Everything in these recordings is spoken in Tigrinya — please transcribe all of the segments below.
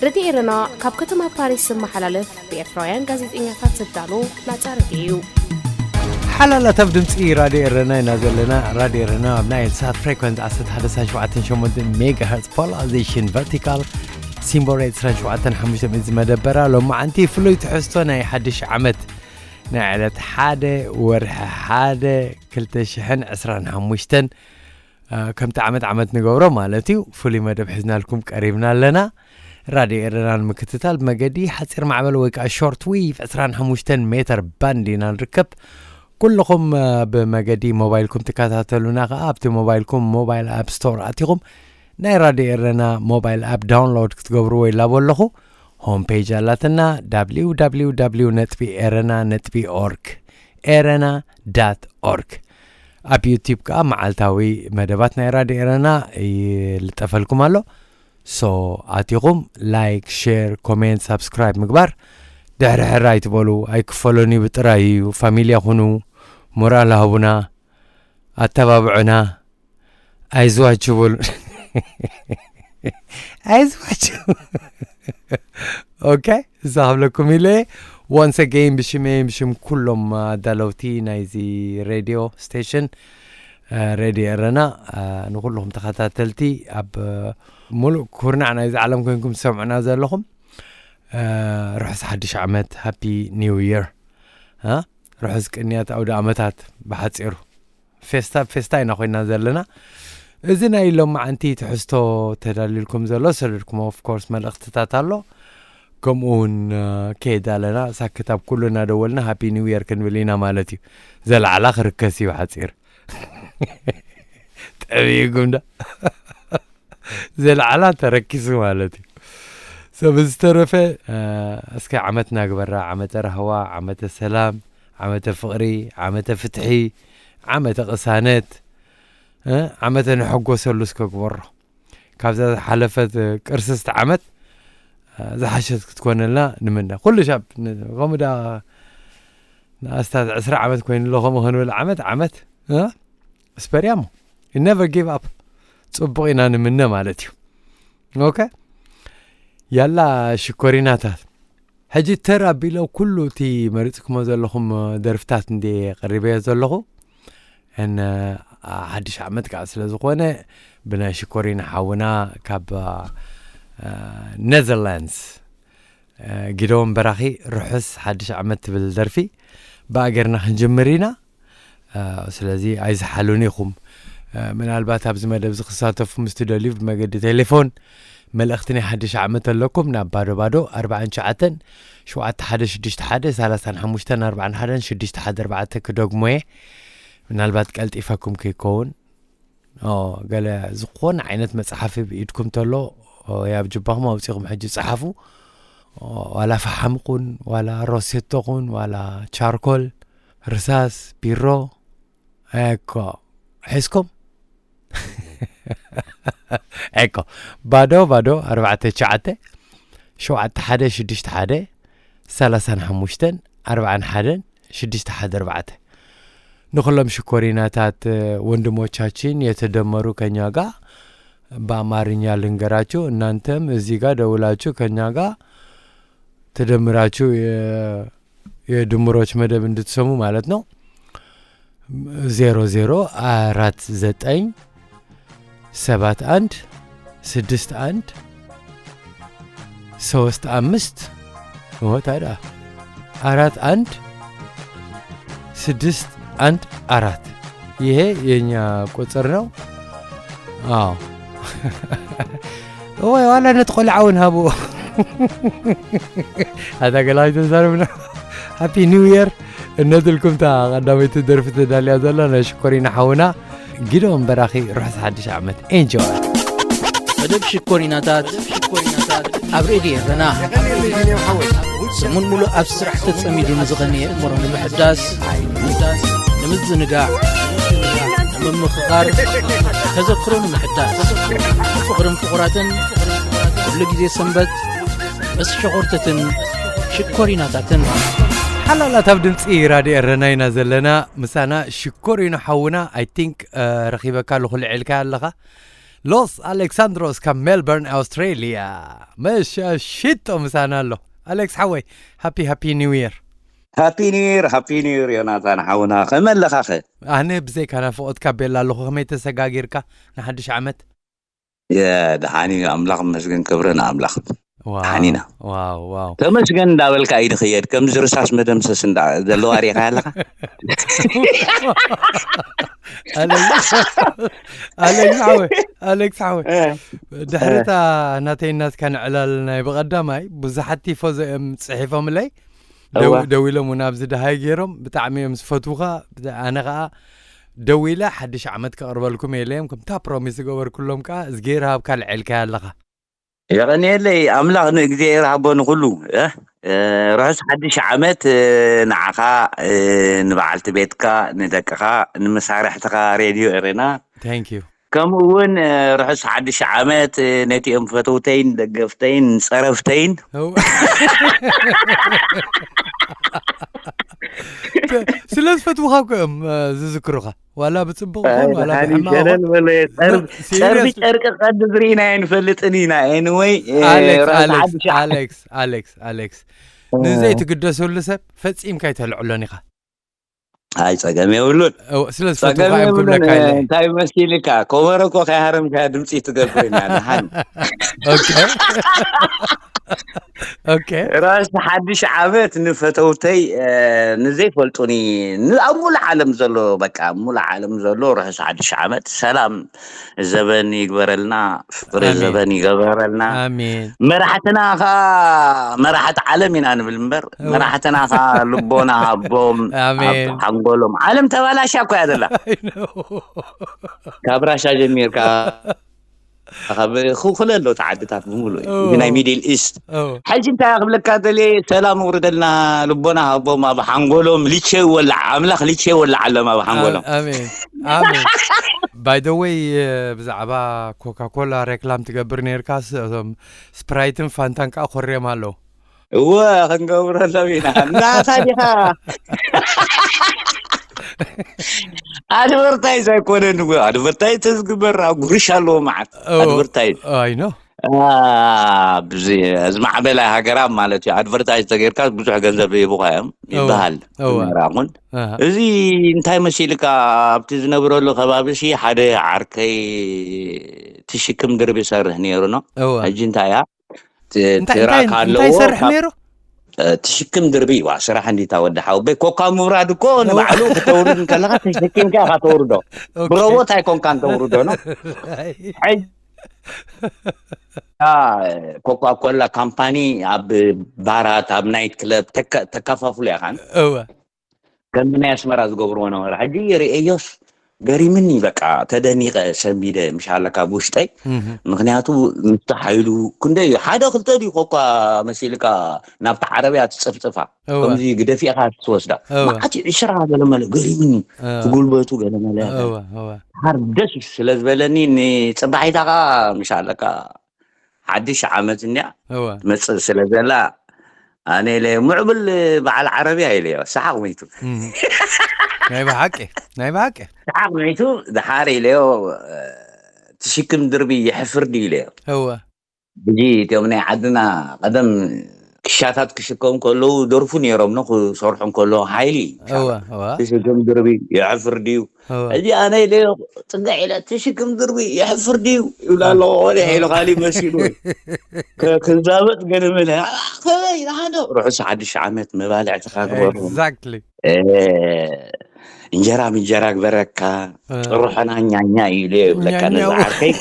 ረድዮ ኤረና ካብ ከተማ ፓሪስ ዝመሓላለፍ ብኤርትራውያን ጋዜጠኛታት ዝዳሎ ናጻ ረድዮ እዩ። ሓላላት ኣብ ድምፂ ራድዮ ኤረና ኢና ዘለና። ራድዮ ኤረና ኣብ ናይል ሳት ፍሬኮንት ዓሰርተ ሓደ ነጥቢ ሸውዓተ ሸሞንተ ሜጋሄርትስ ፖላሪዜሽን ቨርቲካል ሲምቦል ዕስራን ሸውዓተን ሓሙሽተ ሚእቲ መደበራ ሎማዓንቲ ፍሉይ ትሕዝቶ ናይ ሓድሽ ዓመት ናይ ዕለት ሓደ ወርሒ ሓደ ክልተ ሽሕን ዕስራን ሓሙሽተን ከምቲ ዓመት ዓመት ንገብሮ ማለት እዩ። ፍሉይ መደብ ሒዝናልኩም ቀሪብና ኣለና። ራድዮ ኤረና ንምክትታል ብመገዲ ሓፂር ማዕበል ወይ ከዓ ሾርት ዊቭ ዕስራን ሓሙሽተን ሜተር ባንድ ኢና ንርከብ። ኩልኹም ብመገዲ ሞባይልኩም ትከታተሉና ከዓ ኣብቲ ሞባይልኩም ሞባይል ኣፕ ስቶር ኣቲኹም ናይ ራድዮ ኤረና ሞባይል ኣፕ ዳውንሎድ ክትገብርዎ ይላቦ ኣለኹ። ሆም ፔጅ ኣላትና www ነጥቢ ኤረና ነጥቢ ኦርግ ኤረና ዳት ኦርግ ኣብ ዩቲብ ከዓ መዓልታዊ መደባት ናይ ራድዮ ኤረና ይልጠፈልኩም ኣሎ። ሶ ኣቲኹም ላይክ፣ ሼር፣ ኮሜንት፣ ሳብስክራይብ ምግባር ድሕሪ ሕራይ ትበሉ ኣይክፈሎን እዩ ብጥራይ እዩ። ፋሚልያ ኩኑ፣ ሞራል ሃቡና፣ ኣተባብዑና፣ ኣይዝዋችሁ በሉ። ኣይዝዋችሁ። ኦኬ፣ እዛ ክብለኩም ኢለ ወንስ ኣገይን ብሽመይን ብሽም ኩሎም ኣዳለውቲ ናይዚ ሬድዮ ስቴሽን ሬድዮ ኤረና ንኩልኹም ተኸታተልቲ ኣብ ሙሉእ ኩርናዕ ናይዚ ዓለም ኮይንኩም ትሰምዑና ዘለኹም ርሑስ ሓድሽ ዓመት ሃፒ ኒው ይር። ርሑስ ቅንያት ኣውደ ኣመታት ብሓፂሩ ፌስታ ብ ፌስታ ኢና ኮይና ዘለና። እዚ ናይ ሎማዓንቲ ትሕዝቶ ተዳልልኩም ዘሎ ሰደድኩም ኦፍኮርስ መልእኽትታት ኣሎ። ከምኡ እውን ከየዳለና ሳክት ኣብ ኩሉ እናደወልና ሃፒ ኒው የር ክንብል ኢና ማለት እዩ። ዘለዓላ ክርከስ እዩ ሓፂር ጠቢእኩም ዳ ዘለዓላ ተረኪሱ ማለት እዩ። ሰብ ዝተረፈ እስከ ዓመት ናግበራ ዓመተ ራህዋ ዓመተ ሰላም ዓመተ ፍቕሪ ዓመተ ፍትሒ ዓመተ ቅሳነት ዓመተ ንሐጎሰሉ እስከ ግበሮ። ካብዛ ዝሓለፈት ቅርስስቲ ዓመት ዝሓሸት ክትኮነልና ንምነ። ኩሉ ሻብ ከምኡ ዳ ንኣስታት ዕስራ ዓመት ኮይኑ ኣሎ ከምኡ ክንብል ዓመት ዓመት ስፐርያሞ ነቨር ጊቭ ኣፕ ጽቡቕ ኢና ንምነ ማለት እዩ። ኦከ ያላ ሽኮሪናታት ሕጂ ተር ኣቢሎ ኩሉ እቲ መሪፅኩሞ ዘለኹም ደርፍታት እንደ ቀሪበዮ ዘለኹ ን ሓድሽ ዓመት ከዓ ስለ ዝኾነ ብናይ ሽኮሪና ሓውና ካብ ኔዘርላንድስ ጊደዎን በራኺ ርሑስ ሓድሽ ዓመት ትብል ደርፊ ብኣገርና ክንጅምር ኢና። ስለዚ ኣይዝሓሉን ኢኹም። ምናልባት ኣብዚ መደብ እዚ ክሳተፉ ምስ ትደልዩ ብመገዲ ቴሌፎን መልእኽቲ ናይ ሓድሽ ዓመት ኣለኩም ናብ ባዶ ባዶ ኣርባዓን ትሽዓተን ሸውዓተ ሓደ ሽዱሽተ ሓደ ሰላሳን ሓሙሽተን ኣርባዓን ሓደን ሽዱሽተ ሓደ ኣርባዕተ ክደግሞ እየ። ምናልባት ቀልጢፈኩም ከይከውን ገለ ዝኾነ ዓይነት መፅሓፊ ብኢድኩም ተሎ ኣብ ጅባኹም ኣውፂኹም ሕጂ ፀሓፉ። ዋላ ፈሓም ኹን ዋላ ሮሴቶ ኹን ዋላ ቻርኮል ርሳስ ቢሮ እኮ ሒዝኩም እኮ ባዶ ባዶ ኣርባዕተ ትሽዓተ ሸውዓተ ሓደ ሽዱሽተ ሓደ ሰላሳን ሓሙሽተን ኣርባዓን ሓደን ሽዱሽተ ሓደ ኣርባዕተ ንኹሎም ሽኮሪናታት ወንድሞቻችን የተደመሩ ከኛ ጋር በአማርኛ ልንገራችሁ። እናንተም እዚህ ጋር ደውላችሁ ከኛ ጋር ተደምራችሁ የድምሮች መደብ እንድትሰሙ ማለት ነው። ዜሮ ዜሮ አራት ዘጠኝ ሰባት አንድ ስድስት አንድ ሶስት አምስት ታዲያ አራት አንድ ስድስት አንድ አራት ይሄ የኛ ቁጥር ነው። አዎ ወይ ዋላ ነቲ ቆልዓ እውን ሃብዎ ኣታ ገላዊ ተዛርብና ሃፒ ኒው የር እነትልኩም እታ ቀዳመይቲ ደርፊ ተዳልያ ዘላ ናይ ሽኮሪና ሓውና ጊዶን በራኺ ርሑስ ሓድሽ ዓመት ኤንጆይ መደብ ሽኮሪናታት ኣብ ሬድዮ ኤረና ሰሙን ሙሉእ ኣብ ስራሕ ተጸሚዱ ንዝቐነየ እምሮ ንምሕዳስ ንምዝንጋዕ ንምምኽኻር ተዘክሮ ንምሕዳስ ፍቕርን ፍቑራትን ኩሉ ግዜ ሰንበት ምስ ሸኾርትትን ሽኮሪናታትን ሓላላት ኣብ ድምፂ ራድዮ ኤረና ኢና ዘለና። ምሳና ሽኮሪኖ ሓውና ኣይ ቲንክ ረኺበካ ኣለኹ ልዒልካ ኣለኻ። ሎስ ኣሌክሳንድሮስ ካብ ሜልበርን ኣውስትሬልያ። መሻሽጦ ምሳና ኣሎ። ኣሌክስ ሓወይ፣ ሃፒ ሃፒ ኒው ይር። ሃፒ ኒው ይር፣ ሃፒ ኒው ይር ዮናታን ሓውና፣ ከመይ ኣለኻኸ? ኣነ ብዘይካ ናፍቖትካ ቤላ ኣለኹ። ከመይ ተሰጋጊርካ ንሓድሽ ዓመት? የድሓኒ ኣምላኽ መስግን፣ ክብሪ ንኣምላኽ። ደሓን ኢና። ዋው ዋው። ተመስገን እንዳበልካ እዩ ድኽየድ፣ ከምዚ ርሳስ መደምሰስ እንዳ ዘለዋ ሪኻ ኣለኻ። ኣሌክስ ሓወይ፣ ኣሌክስ ሓወይ፣ ድሕሪታ ናተይ ናትካ ንዕላል ናይ ብቐዳማይ ብዙሓት ቲፎዞ እዮም ጽሒፎምለይ። ደው- እወ። ደዊሎም እውን ኣብዚ ደሃይ ገይሮም ብጣዕሚ እዮም ዝፈትዉኻ። ብታ- ኣነ ከዓ ደዊለ ሓድሽ ዓመት ከቕርበልኩም እየ ኢለዮም። ከምታ ፕሮሚስ ዝገበርኩሎም ከዓ እዝጌር ሃብካ ልዕልካያ ኣለኻ። የቐንየለይ ኣምላኽ ንእግዚኣብሔር ሃቦ ንኹሉ። እ፣ እ፣ ርሑስ ሓድሽ ዓመት፣ እ፣ ንዓኻ፣ እ፣ ንበዓልቲ ቤትካ፣ ንደቅኻ፣ ንመሳርሕትኻ ሬድዮ ኤሬና። Thank you። ከምኡ እውን ርሑስ ሓድሽ ዓመት ነቲኦም ፈተውተይን ደገፍተይን ጸረፍተይን። እው። ስለ ዝፈትውኻ እኮ እዮም ዝዝክሩኻ፣ ዋላ ብጽቡቕ ይኹን ዋላ ብሕማቕ ይኹን። ጸርቢ ጨርቂ ቀዲ ዝርኢና ኣይንፈልጥን ኢና። ኤንወይ ኣሌክስ ኣሌክስ ኣሌክስ ኣሌክስ ኣሌክስ፣ ንዘይትግደሰሉ ሰብ ፈጺምካ ኣይተልዕሎን ኢኻ። ኣይ ጸገም የብሉን። ስለ ዝፈትውካ እዮም ክብለካ ኢለ። እንታይ መሲልካ፣ ኮበሮ እኮ ከይሃረምካ ድምፂ ትገብር ኢና። ደሓን። ኦኬ። ራስ ሓድሽ ዓመት ንፈተውተይ፣ ንዘይፈልጡኒ፣ ኣብ ሙሉእ ዓለም ዘሎ፣ በቃ ኣብ ሙሉእ ዓለም ዘሎ ርሑስ ሓድሽ ዓመት ሰላም ዘበን ይግበረልና፣ ፍቅሪ ዘበን ይገበረልና። ኣሜን። መራሕትና ኸዓ መራሕቲ ዓለም ኢና ንብል እምበር፣ መራሕትና ኸዓ ልቦና ሃቦም፣ ሓንጎሎም። ዓለም ተባላሻ እኮ እያ ዘላ። ካብ ራሻ ጀሚርካ ካብ ኩለ ኣሎ ዓድታት ብምሉእ ናይ ሚድል ኢስት። ሕጂ እንታይ ክብለካ ደልየ፣ ሰላም ውርደልና፣ ልቦና ሃቦም፣ ኣብ ሓንጎሎም ሊቼ ይወላዕ፣ ኣምላኽ ሊቼ ይወላዕ ኣሎም ኣብ ሓንጎሎም። ኣሜን ኣሜን። ባይ ደ ወይ፣ ብዛዕባ ኮካ ኮላ ሬክላም ትገብር ነርካ፣ እቶም ስፕራይትን ፋንታን ከዓ ኮርዮም ኣለዉ። እወ ክንገብረሎም ኢና። ናታ ዲኻ? ኣድቨርታይዝ ኣይኮነን፣ ኣድቨርታይዝ ተዝግበር ኣብ ጉርሽ ኣለዎ መዓት። ኣድቨርታይዝ ኣይኖ ዝማዕበላ ሃገራ ማለት እዩ። ኣድቨርታይዝ ተገይርካ ብዙሕ ገንዘብ ይህቡኻ እዮም ይበሃል። ይኹን እዚ እንታይ መሲልካ፣ ኣብቲ ዝነብረሉ ከባቢ ሲ ሓደ ዓርከይ ትሽክም ድርቢ ይሰርሕ ነይሩ ነው። ሕጂ እንታይ እያ ትራክ ኣለዎ። እንታይ ይሰርሕ ነይሩ? ትሽክም ድርቢ ዋ ስራሕ እንዲታ ወዲ ሓውበይ። ኮካ ምውራድ እኮ ንባዕሉ ክተውርድ እንከለካ ተሸኪምካ ኢኻ ተውርዶ። ብሮቦት ኣይኮንካን ተውርዶ ነው። ኮካ ኮላ ካምፓኒ ኣብ ባራት፣ ኣብ ናይት ክለብ ተከፋፍሉ ኢኻን። እወ ከምዚ ናይ ኣስመራ ዝገብርዎ ነበረ። ሕጂ ርእየዮስ ገሪምኒ፣ በቃ ተደኒቐ ሰንቢደ ምሽ ኣለካ ብውሽጠይ። ምክንያቱ ምስቲ ሓይሉ ክንደይ ሓደ ክልተ ድዩ ኮኳ መሲልካ ናብቲ ዓረብያ ትፅፍፅፋ፣ ከምዚ ግደፊእካ ትወስዳ። መዓት ዕስራ ገለመለ ገሪምኒ፣ ትጉልበቱ ገለመለ። ሓር ደስ ስለ ዝበለኒ ንፅባሒታ ካ ምሽ ኣለካ ሓድሽ ዓመት እንያ መፅእ ስለ ዘላ፣ ኣነ ኢለ ምዕብል በዓል ዓረብያ ኢለዮ። ሰሓቕ መይቱ። ናይ ብሓቂ ናይ ብሓቂ ሰሓቕ መይቱ። ድሓር ኢለዮ ትሽክም ድርቢ ይሕፍር ድዩ ኢለዮ። እወ ሕጂ እቲኦም ናይ ዓድና ቀደም ክሻታት ክሽከሙ ከለዉ ደርፉ ነይሮም ነው ክሰርሑ ከለዉ ሓይሊ እወ እወ ትሽክም ድርቢ ይሕፍር ድዩ። ሕጂ ኣነ ኢለዮ ፅግዕ ኢለ ትሽክም ድርቢ ይሕፍር ድዩ ይብላ ኣለዎ። ቆሊሕ ኢሉ ካሊእ መሲሉ ክዛበጥ ገለ መለ። ከመይ ኢልካ ዶ ርሑስ ሓድሽ ዓመት መባልዕትኻ ግበሩ። Exactly። እንጀራ ብእንጀራ ግበረካ። ጭርሖና ኛኛ እዩ ኢሉ ይብለካ ነዛ ዓርከይ።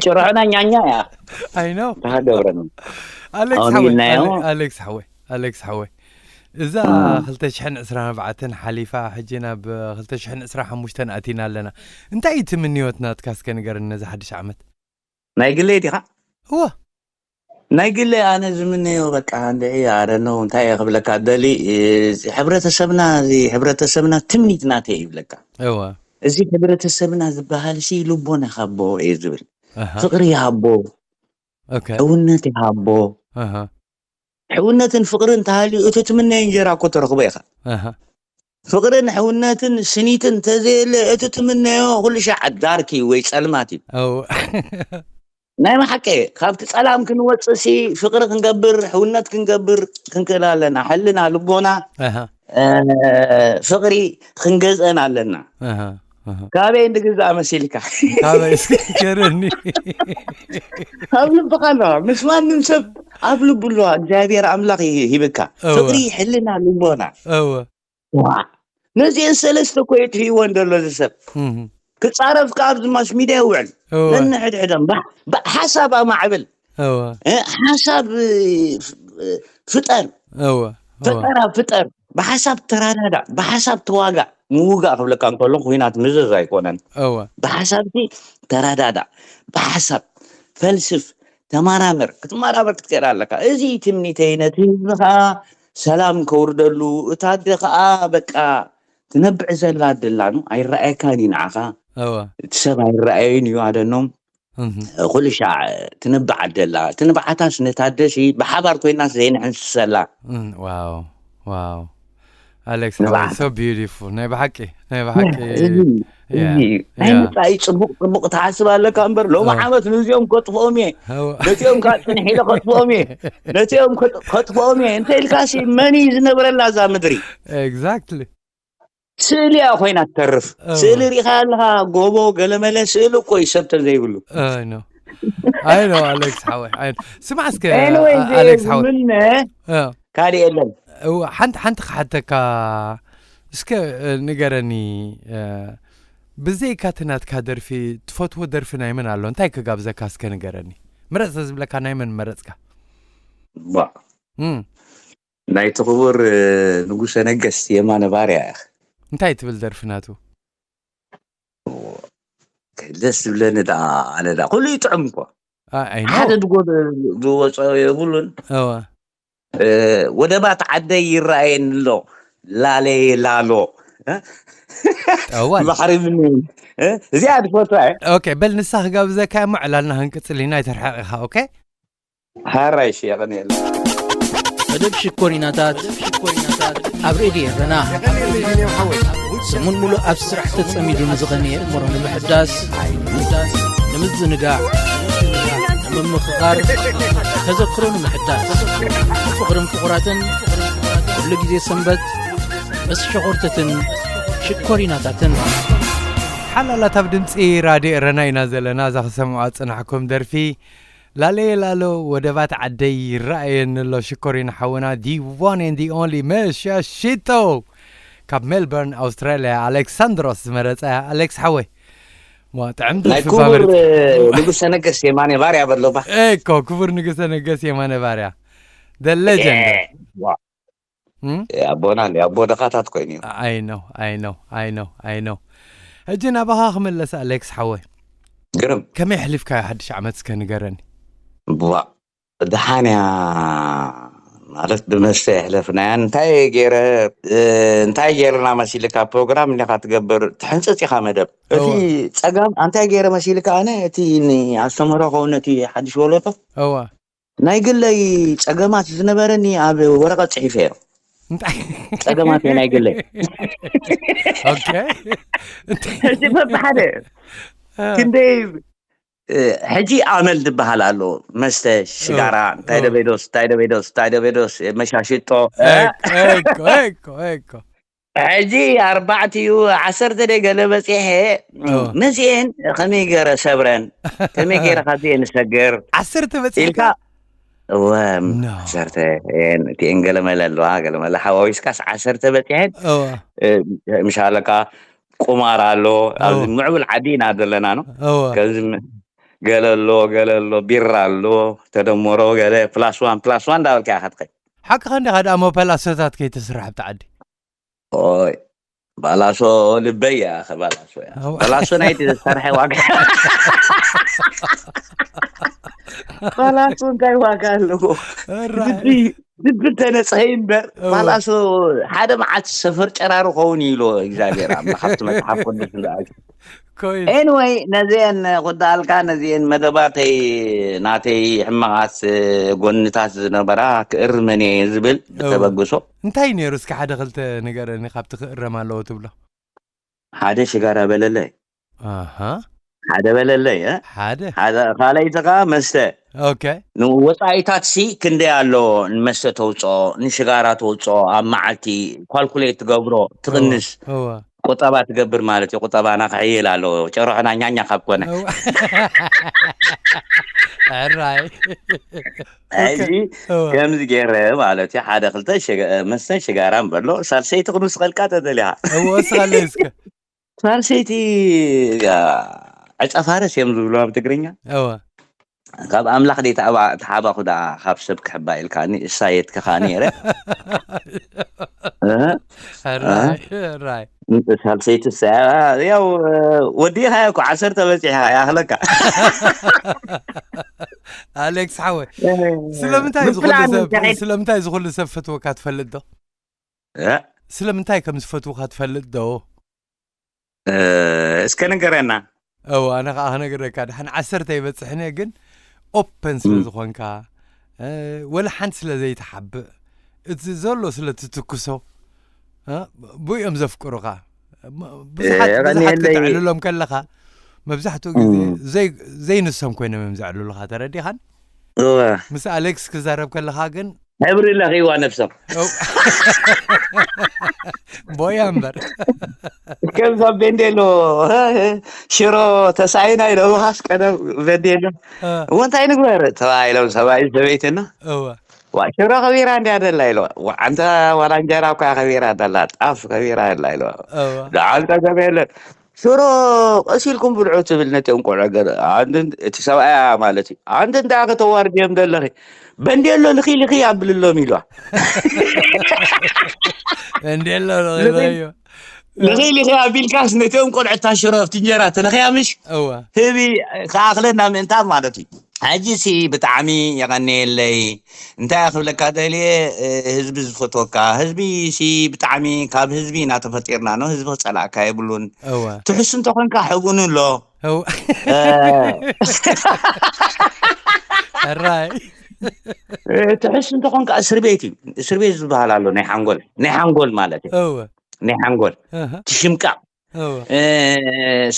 ጭርሖና ኛኛ እያ። I know። ተሃገብረኒ ኣሌክስ ኣሁን ሓወይ ኢልናዮ። ኣሌክስ ሓወይ ኣሌክስ ሓወይ፣ እዛ ክልተ ሽሕን ዕስራን ኣርባዕተን ሓሊፋ ሕጂ ናብ ክልተ ሽሕን ዕስራን ሓሙሽተን ኣቲና ኣለና። እንታይ እዩ እቲ ምንዮት ናትካ እስከ ንገረኒ ነዚ ሓድሽ ዓመት? ናይ ግለይ ዲኻ? እወ ናይ ግለይ ኣነ ዝምነዮ በቃ እንድዒ ኣረነው እንታይ እየ ክብለካ ደሊ፣ ሕብረተሰብና እዚ ሕብረተሰብና ትምኒት ናተይ ይብለካ። እወ እዚ ሕብረተሰብና ዝበሃል ሲ ልቦና ይሃቦ እየ ዝብል። ኣሃ ፍቅሪ ይሃቦ፣ ኦኬ ሕውነት ይሃቦ። ኣሃ ሕውነትን ፍቅርን እንተሃልዩ እቲ ትምነዮ እንጀራ እኮ ተረኽቦ ኢኻ። ኣሃ ፍቕርን ሕውነትን ስኒትን እንተዘየለ እቲ ትምነዮ ኩሉ ሻዕ ዳርክ እዩ ወይ ጸልማት እዩ። ናይ መሓቀ ካብቲ ጸላም ክንወፅእ ሲ ፍቕሪ ክንገብር ሕውነት ክንገብር ክንክእል ኣለና። ሕልና ልቦና ፍቕሪ ክንገዝአን ኣለና። ካበይ እንድግዛእ መሲልካ? ካበይ እስኪ ገረኒ። ኣብ ልብኻ ኣለዋ ምስ ማንም ሰብ ኣብ ልቡ ኣለዋ እግዚኣብሔር ኣምላኽ ሂብካ። ፍቕሪ ሕልና ልቦና ነዚአን ሰለስተ እኮ የጥፍእወን ዘሎ እዚ ሰብ። ክጻረፍ ከኣ ኣብዚ ማስ ሚድያ ይውዕል። ነንሕድሕዶም ሓሳብ ኣማዕብል። ሓሳብ ፍጠር። ፈጠራ ፍጠር። ብሓሳብ ተራዳዳእ፣ ብሓሳብ ተዋጋእ። ምውጋእ ክብለካ እንከሎ ኩናት ምዘዝ ኣይኮነን። ብሓሳብሲ ተራዳዳእ፣ ብሓሳብ ፈልስፍ፣ ተማራመር። ክትመራመር ክትከይድ ኣለካ። እዚ ትምኒተይ ነቲ ህዝቢ ከዓ ሰላም ከውርደሉ፣ እታ ኣደ ከዓ በቃ ትነብዕ ዘላ ኣደላ ነው። ኣይረኣየካን እዩ ንዓኻ። እቲ ሰብ ኣይረኣየን እዩ ኣደኖም። ኩሉ ሻዕ ትንብዓት ደላ። ትንብዓታስ ነታ ኣደሲ ብሓባር ኮይናስ ዘይንሕንስሰላ። ዋው ዋው። ኣሌክስ ሓወይ፣ so beautiful። ናይ ብሓቂ ናይ ብሓቂ። ናይ ምጻኢ ጽቡቕ ጽቡቕ ትሓስብ ኣለካ እምበር ሎሚ ዓመት ነዚኦም ከጥፍኦም እየ፣ ነቲኦም ከዓ ጽንሕ ኢለ ከጥፍኦም እየ፣ ነቲኦም ከጥፍኦም እየ እንተ ኢልካሲ መን እዩ ዝነብረላ እዛ ምድሪ? Exactly። ስእሊ እያ ኮይና ትተርፍ። ስእሊ ሪኢኻ ኣለኻ? ጎቦ ገለመለ ስእሊ እኮ እዩ ሰብ ተዘይብሉ። I know ኣሌክስ ሓወይ። ስማዕ እስከ ኣሌክስ ሓወይ፣ ካልእ የለን። ሓንቲ ሓንቲ ክሓተካ እስከ፣ ንገረኒ፣ ብዘይካ እቲ ናትካ ደርፊ ትፈትዎ ደርፊ ናይ መን ኣሎ? እንታይ ክጋብዘካ እስከ ንገረኒ። ምረፅ ተዝብለካ ናይ መን መረፅካ? ናይቲ ክቡር ንጉሰ ነገስት የማነ ባርያ ኢኻ። እንታይ ትብል ደርፊ ናቱ? ደስ ዝብለኒ ደኣ ኣነ ደኣ ኩሉ ይጥዕም እኮ። ሓደ ድጎ ዝወፀ የብሉን። እዋ ወደባት ዓደይ ይረኣየኒ ኣሎ ላለየ ላሎ ባሕሪ ምን እዚኣ ድፈትዋ እየ። ኦኬ በል ንሳ ክጋብዘካ እሞ ዕላልና ክንቅፅል ኢና። ኣይተርሕቕ ኢኻ። ኦኬ ሃራይሽ የቐንየልና። መደብ ሽኮሪናታት ኣብ ሬድዮ ኤረና። ሰሙን ሙሉእ ኣብ ስራሕ ተጸሚዱ ንዝቐነየ እምሮ ንምሕዳስ፣ ንምዝንጋዕ፣ ንምምኽኻር፣ ተዘክሮ ንምሕዳስ። ፍቕርን ፍቑራትን ኩሉ ግዜ ሰንበት ምስ ሸኾርትትን ሽኮሪናታትን። ሓላላት ኣብ ድምፂ ራድዮ ኤረና ኢና ዘለና። እዛ ክሰምዖ ዝጸናሕኩም ደርፊ ላለየ ላሎ ወደባት ዓደይ ይረኣየኒ ኣሎ ሽኮሪና ሓውና the one and the only መሻ ሽቶ ካብ ሜልበርን ኣውስትራልያ ኣሌክሳንድሮስ ዝመረፀ። ኣሌክስ ሓወይ ዋ ጥዕም ናይ ደርፊ ክቡር ባመርፅ ንጉሰ ነገስ የማነ ባርያ በሎባ። እኮ ክቡር ንጉሰ ነገስ የማነ ባርያ the legend። ኣቦና እንዲ ኣቦ ደኻታት ኮይኑ እዩ። I know I know I know I know። ሕጂ ናባኻ ክምለስ ኣሌክስ ሓወይ። ግርም። ከመይ ኣሕሊፍካዮ ሓድሽ ዓመት እስከ ንገረኒ። ዋ ደሓን እያ ማለት ብመስተ የሕለፍናያ። እንታይ ገይረ እንታይ ገይርና መሲልካ ፕሮግራም እንዲኻ ትገብር ትሕንፅፅ ኢኻ መደብ። እቲ ጸጋም እንታይ ገይረ መሲልካ ኣነ እቲ ኣስተምህሮ ከውን ነቲ ሓድሽ ወለዶ እዋ ናይ ግለይ ጸገማት ዝነበረኒ ኣብ ወረቐት ጽሒፈዮ። እንታይ ጸገማት ናይ ግለይ ኦኬ። ሕጂ በብሓደ ክንደይ ሕጂ ኣመል ዝበሃል ኣሎ መስተ ሽጋራ እንታይ ደበይዶስ እንታይ ደበይዶስ እንታይ ደበይዶስ መሻሽጦ እኮ እኮ እኮ ሕጂ ኣርባዕቲኡ ዓሰርተ ደ ገለ በፂሐ ነዚኤን ከመይ ገረ ሰብረን ከመይ ገረ ካብዚኤን ሰግር ዓሰርተ በፂሕካ ኢልካ እወ ዓሰርተ እቲኤን ገለመለ ኣለዋ ገለመለ ሓዋዊስካስ ዓሰርተ በፂሐን ምሻለካ ቁማር ኣሎ ኣብዚ ምዕቡል ዓዲ ኢና ዘለና ነው ከዚ ገለ ኣሎ ገለ ኣሎ ቢራ ኣሎ ተደመሮ ገለ ፕላስ ዋን ፕላስ ዋን እንዳበልካ ኢኻ ትኸይድ ሓቅኻ እንዲኻ ደኣ መፈላሰታት ከይትስራሕ ኣብቲ ዓዲ ኦይ ባላሶ ልበይ እያ ከባላሶ እያ ባላሶ ናይቲ ዝሰርሐ ዋጋ ባላሶ እንታይ ዋጋ ኣለዎ ልቢ ተነፅሀ እምበር ባላሶ ሓደ መዓት ሰፈር ጨራሩ ኸውን ኢሉ እግዚኣብሔር ኣምላኽ ኣብቲ መፅሓፍ ቅዱስ ንኣ ኮይኑ ኤንወይ ነዚአን ክዳልካ ነዚአን መደባተይ ናተይ ሕማቓት ጎንታት ዝነበራ ክእርመን እየ ዝብል ብተበግሶ። እንታይ ነይሩ እስኪ ሓደ ክልተ ንገረኒ ካብቲ ክእረም ኣለዎ ትብሎ? ሓደ ሽጋራ በለለይ። ኣሃ ሓደ በለለይ እ? ሓደ ሓደ ካልኣይቲ ከዓ መስተ። ኦኬ ንወፃኢታት ሲ ክንደይ ኣሎ? ንመስተ ተውፅኦ፣ ንሽጋራ ተውፅኦ፣ ኣብ መዓልቲ ኳልኩሌት ትገብሮ፣ ትቕንስ፣ እወ ቁጠባ ትገብር ማለት እዩ። ቁጠባና ክሕይል ኣለዎ። ጨርሖና ኛኛ ካብ ኮነ እወ። ሕራይ ሕዚ እወ ከምዚ ገይረ ማለት እዩ። ሓደ ክልተ ሽገ- መስተን ሽጋራን በሎ። ሳልሰይቲ ክንውስኸልካ ተደሊኻ እወ እስኻለይ እስከ ሳልሰይቲ ያ፣ ዕፀ ፋረስ እዮም ዝብሉ ኣብ ትግርኛ። እወ ካብ ኣምላኽ ደይተሓባኹ ደኣ ካብ ሰብ ክሕባ ኢልካኒ እሳ የትክኻ ነይረ። እ? ሕራይ ሕራይ ሳልሰይቲ እሳ ያው ወዲኻ እኮ ዓሰርተ በፂሕኻ ያኽለካ። ኣሌክስ ሓወይ ስለምንታይ ዝኹሉ ምፍላጥ ሰብ ምንታይ? ስለምንታይ ዝኹሉ ሰብ ፈትወካ ትፈልጥ ዶ? እ? ስለምንታይ ከም ዝፈትውካ ትፈልጥ ዶ? እ፣ እስከ ንገረና። እው ኣነ ከዓ ክነግረካ ድሓን ዓሰርተ ይበፅሕን እየ ግን ኦፐን ስለ ም። ዝኾንካ እ፣ ወላ ሓንቲ ስለ ዘይትሓብእ እቲ ዘሎ ስለ ትትኩሶ እ፣ ብኡ እዮም ዘፍቅሩኻ። ም- ብዙሓት እ፣ ብዙሓት ቀኒየለይ። ክትዕልሎም ከለኻ መብዛሕትኡ ግዜ ም። ዘይ- ዘይንሶም ኮይኖም እዮም ዘዕልሉኻ ተረዲኻን እወ፣ ምስ ኣሌክስ ክዛረብ ከለኻ ግን ሕብሪ ለኺዋ ነብሶም። እው። ቦያ እምበር ከምዛ ቤንዴሎ ሽሮ ተሳኢና ኢለውኻስ ቀደም ቤንዴሎ እ፣ እሞ እንታይ ንግበር ተባሂሎም ሰብኣይ ሰበይትና እወ ዋ ሽሮ ከቢራ እንዲያ ደላ ኢለዋ። ዋ፣ ኣንተ ዋላ እንጀራ እኳ ከቢራ ደላ ጣፍ ከቢራ ደላ ኢለዋ። እወ ደዓል ጸገም የለን ሽሮ ቀሲልኩም ብልዑ ትብል ነቲ እንቆልዑ ገለ ኣንትን እቲ ሰብኣያ ማለት እዩ። ኣንቲ እንታይ ከተዋርድዮም ዘለኺ በንዴሎ ልኺ ልኺ ኣብልሎም ኢልዋ። እንዴሎ ለዮ ልኺ ልኺ ኣቢልካስ ነቶም ቆልዑ እታ ሽሮ ኣብቲ እንጀራ ተለኽያ ምሽ እወ ህቢ ከኣኽለና ምእንታን ማለት እዩ። ሕጂ ሲ ብጣዕሚ የቐንየለይ። እንታይ ክብለካ ደልየ፣ እ፣ ህዝቢ ዝፈትወካ ህዝቢ ሲ ብጣዕሚ ካብ ህዝቢ ኢና ተፈጢርና ነው። ህዝቢ ክፀላእካ የብሉን። እወ ትሕሱ እንተኾንካ ሕቡኑ ኣሎ። እው እ፣ ሕራይ እ፣ ትሕሱ እንተኾንካ እስር ቤት እዩ። እስር ቤት ዝበሃል ኣሎ ናይ ሓንጎል ናይ ሓንጎል ማለት እዩ። እወ ናይ ሓንጎል እህ፣ ትሽምቃ እወ እ፣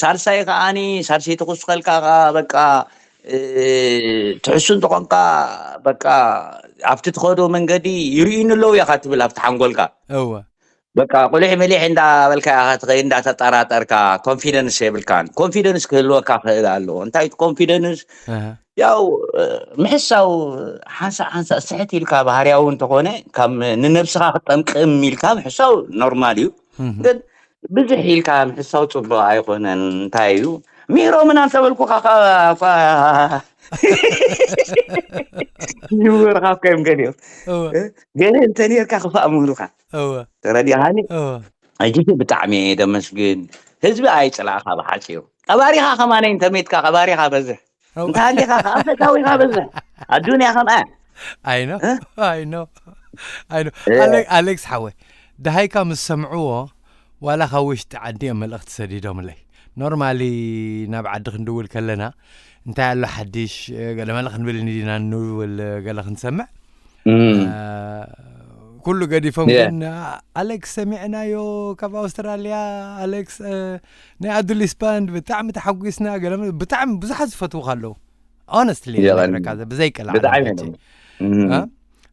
ሳልሳይ ከዓኒ ሳልሰይቲ ክውስኸልካ ከኣ በቃ እ፣ ትሕሱ እንተኾንካ በቃ ኣብቲ ትኸዶ መንገዲ ይርእዩኒ ኣለዉ ኢኻ ትብል ኣብቲ ሓንጎልካ እወ በቃ ቁሊሕ ምሊሕ እንዳበልካ ኢኻ ትኸይድ እንዳተጠራጠርካ ኮንፊደንስ የብልካን። ኮንፊደንስ ክህልወካ ክእል ኣለዎ። እንታይ እቲ ኮንፊደንስ እህ፣ ያው እ፣ ምሕሳው ሓንሳእ ሓንሳእ ስሕት ኢልካ ባህርያዊ እንተኾነ ካብ ንነብስኻ ክጠምቅም ኢልካ ምሕሳው ኖርማል እዩ። እህ፣ ግን ብዙሕ ኢልካ ምሕሳው ፅቡቅ ኣይኮነን። እንታይ እዩ ሚሮ ምናን ተበልኩካ እኳ ይወርካ እኮ እዮም ገሊኦም እወ ገለ እንተ ነርካ ክፋእ ምብሉካ እወ ተረዲኻኒ። እወ ሕጂ ብጣዕሚ እየ ደመስግን። ህዝቢ ኣይፅላእካ ብሓፂሩ ቀባሪኻ ከማነይ እንተሜትካ ቀባሪኻ በዝሕ እወ እንተሃሊኻ ከዓ ፈታዊኻ በዝሕ ኣዱንያ ከምኣ ኣይኖ እ? ኣይኖ ኣይኖ እ። ኣለ- ኣሌክስ ሓወይ ደሃይካ ምስ ሰምዕዎ ዋላ ካብ ውሽጢ ዓዲ እዮም መልእኽቲ ሰዲዶምለይ ኖርማሊ ናብ ዓዲ ክንድውል ከለና እንታይ ኣሎ ሓድሽ እ፣ ገለ መለ ክንብል ንዲና ንውል እ፣ ገለ ክንሰምዕ እም። እ፣ ኩሉ ገዲፎም የ። ግን ኣ- ኣሌክስ ሰሚዕናዮ ካብ ኣውስትራልያ ኣሌክስ እ፣ ናይ ኣዱሊስ ባንድ ብጣዕሚ ተሓጒስና ገለ መለ- ብጣዕሚ ብዙሓት ዝፈትውካ ኣለዉ ኦነስትሊ የቐኒ። ነግረካ ብዘይ ቀልዓ ብጣዕሚ ሕጂ የቐኒ። እም። እ?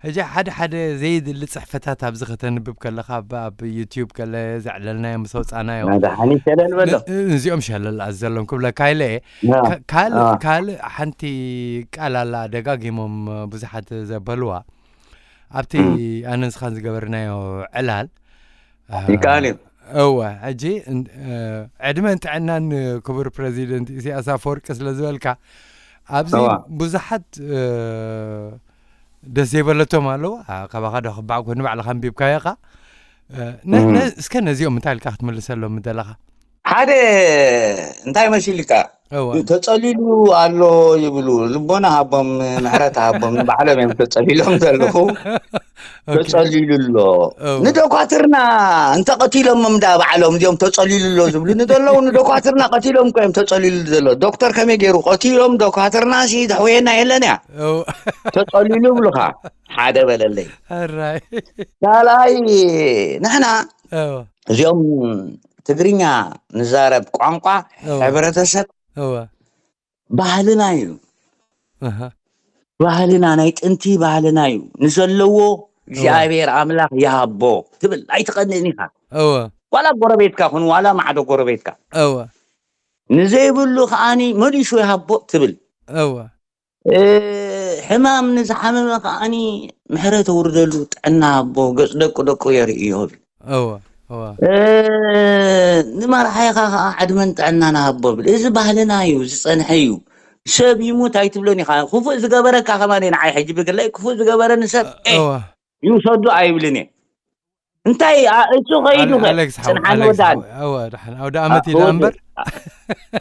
ሕጂ ሓደ ሓደ ዘይድሊ ፅሕፈታት ኣብዚ ከተንብብ ከለካ ኣብ- ኣብ ዩትዩብ ከለ ዘዕለልናዮ ምስ ኣውፃእናዮ መድሓኒ ሸለል በሎ። ን- ንዚኦም ሸለል ኣዘሎም ክብለካ ኢለ እየ ያ። ካ- ካልእ አ። ካልእ ሓንቲ ቃል ኣላ ደጋጊሞም ብዙሓት ዘበልዋ ኣብቲ እም። ኣነ ንስኻን ዝገበርናዮ ዕላል እ፣ ይከኣል እዩ። እወ ሕጂ እን- እ፣ ዕድመን ጥዕናን ክቡር ፕረዚደንት ኢሳያስ ኣፈወርቂ ስለ ዝበልካ ኣብዚ እዋ። ብዙሓት እ፣ ደስ ዘይበለቶም ኣለዉ ኣ፣ ካባኻ ዶ ክባዕ ኮ ንባዕልኻ ኣንቢብካዮ ኻ እ፣ ነ- እም። ነ- እስከ ነዚኦም እንታይ ኢልካ ክትምልሰሎም ምደለኻ ሓደ እንታይ መሲልካ እወ ተጸሊሉ ኣሎ ይብሉ። ልቦና ሃቦም፣ ምሕረት ሃቦም፣ ንባዕሎም እዮም ተጸሊሎም ዘለዉ። ኦኬ ተጸሊሉ ኣሎ። እወ ንደኳትርና እንተ ቀቲሎሞም ዳ ባዕሎም እዚኦም ተጸሊሉ ኣሎ ዝብሉ ንዘለዉ፣ ንደኳትርና ቀቲሎም እኮ እዮም ተጸሊሉ ዘሎ። ዶክተር ከመይ ገይሩ ቀቲሎም? ደኳትርና ሲ ተሕውየና የለን እያ። እወ ተጸሊሉ ይብሉኻ። ሓደ በለለይ። ሕራይ ካልኣይ፣ ንሕና እወ እዚኦም ትግርኛ ንዛረብ ቋንቋ እወ ሕብረተሰብ እወ ባህልና እዩ። ኣሃ ባህልና፣ ናይ ጥንቲ ባህልና እዩ። ንዘለዎ እግዚኣብሔር ኣምላኽ ይሃቦ ትብል፣ ኣይትቐንእን ኢኻ። እወ ዋላ ጎረቤትካ ኹን፣ ዋላ ማዕዶ ጎረቤትካ፣ እወ ንዘይብሉ ከዓኒ መሊሱ ይሃቦ ትብል። እወ እ፣ ሕማም ንዝሓመመ ከዓኒ ምሕረት ኣውርደሉ፣ ጥዕና ሃቦ፣ ገጽ ደቁ ደቁ የርእዮ ይብል። እወ እወ እ፣ ንመርሓይኻ ከዓ ዕድመን ጥዕናን ሃቦ ብል። እዚ ባህልና እዩ፣ ዝጸንሐ እዩ። ሰብ ይሙት ኣይትብሎን ኢኻ። ክፉእ ዝገበረካ ከማን ንዓይ ሕጂ ብግለይ ክፉእ ዝገበረኒ ሰብ ኤ እወ ይውሰዱ ኣይብልን እየ። እንታይ ኣ-፣ እሱ ከይዱ ኣለ- ከ ኣሌክስ ሓው ጽንሓኒ ኣሌክስ ወዳኒ ሓው እወ ደሓን ኣውደ ዓመት ኢላ እምበር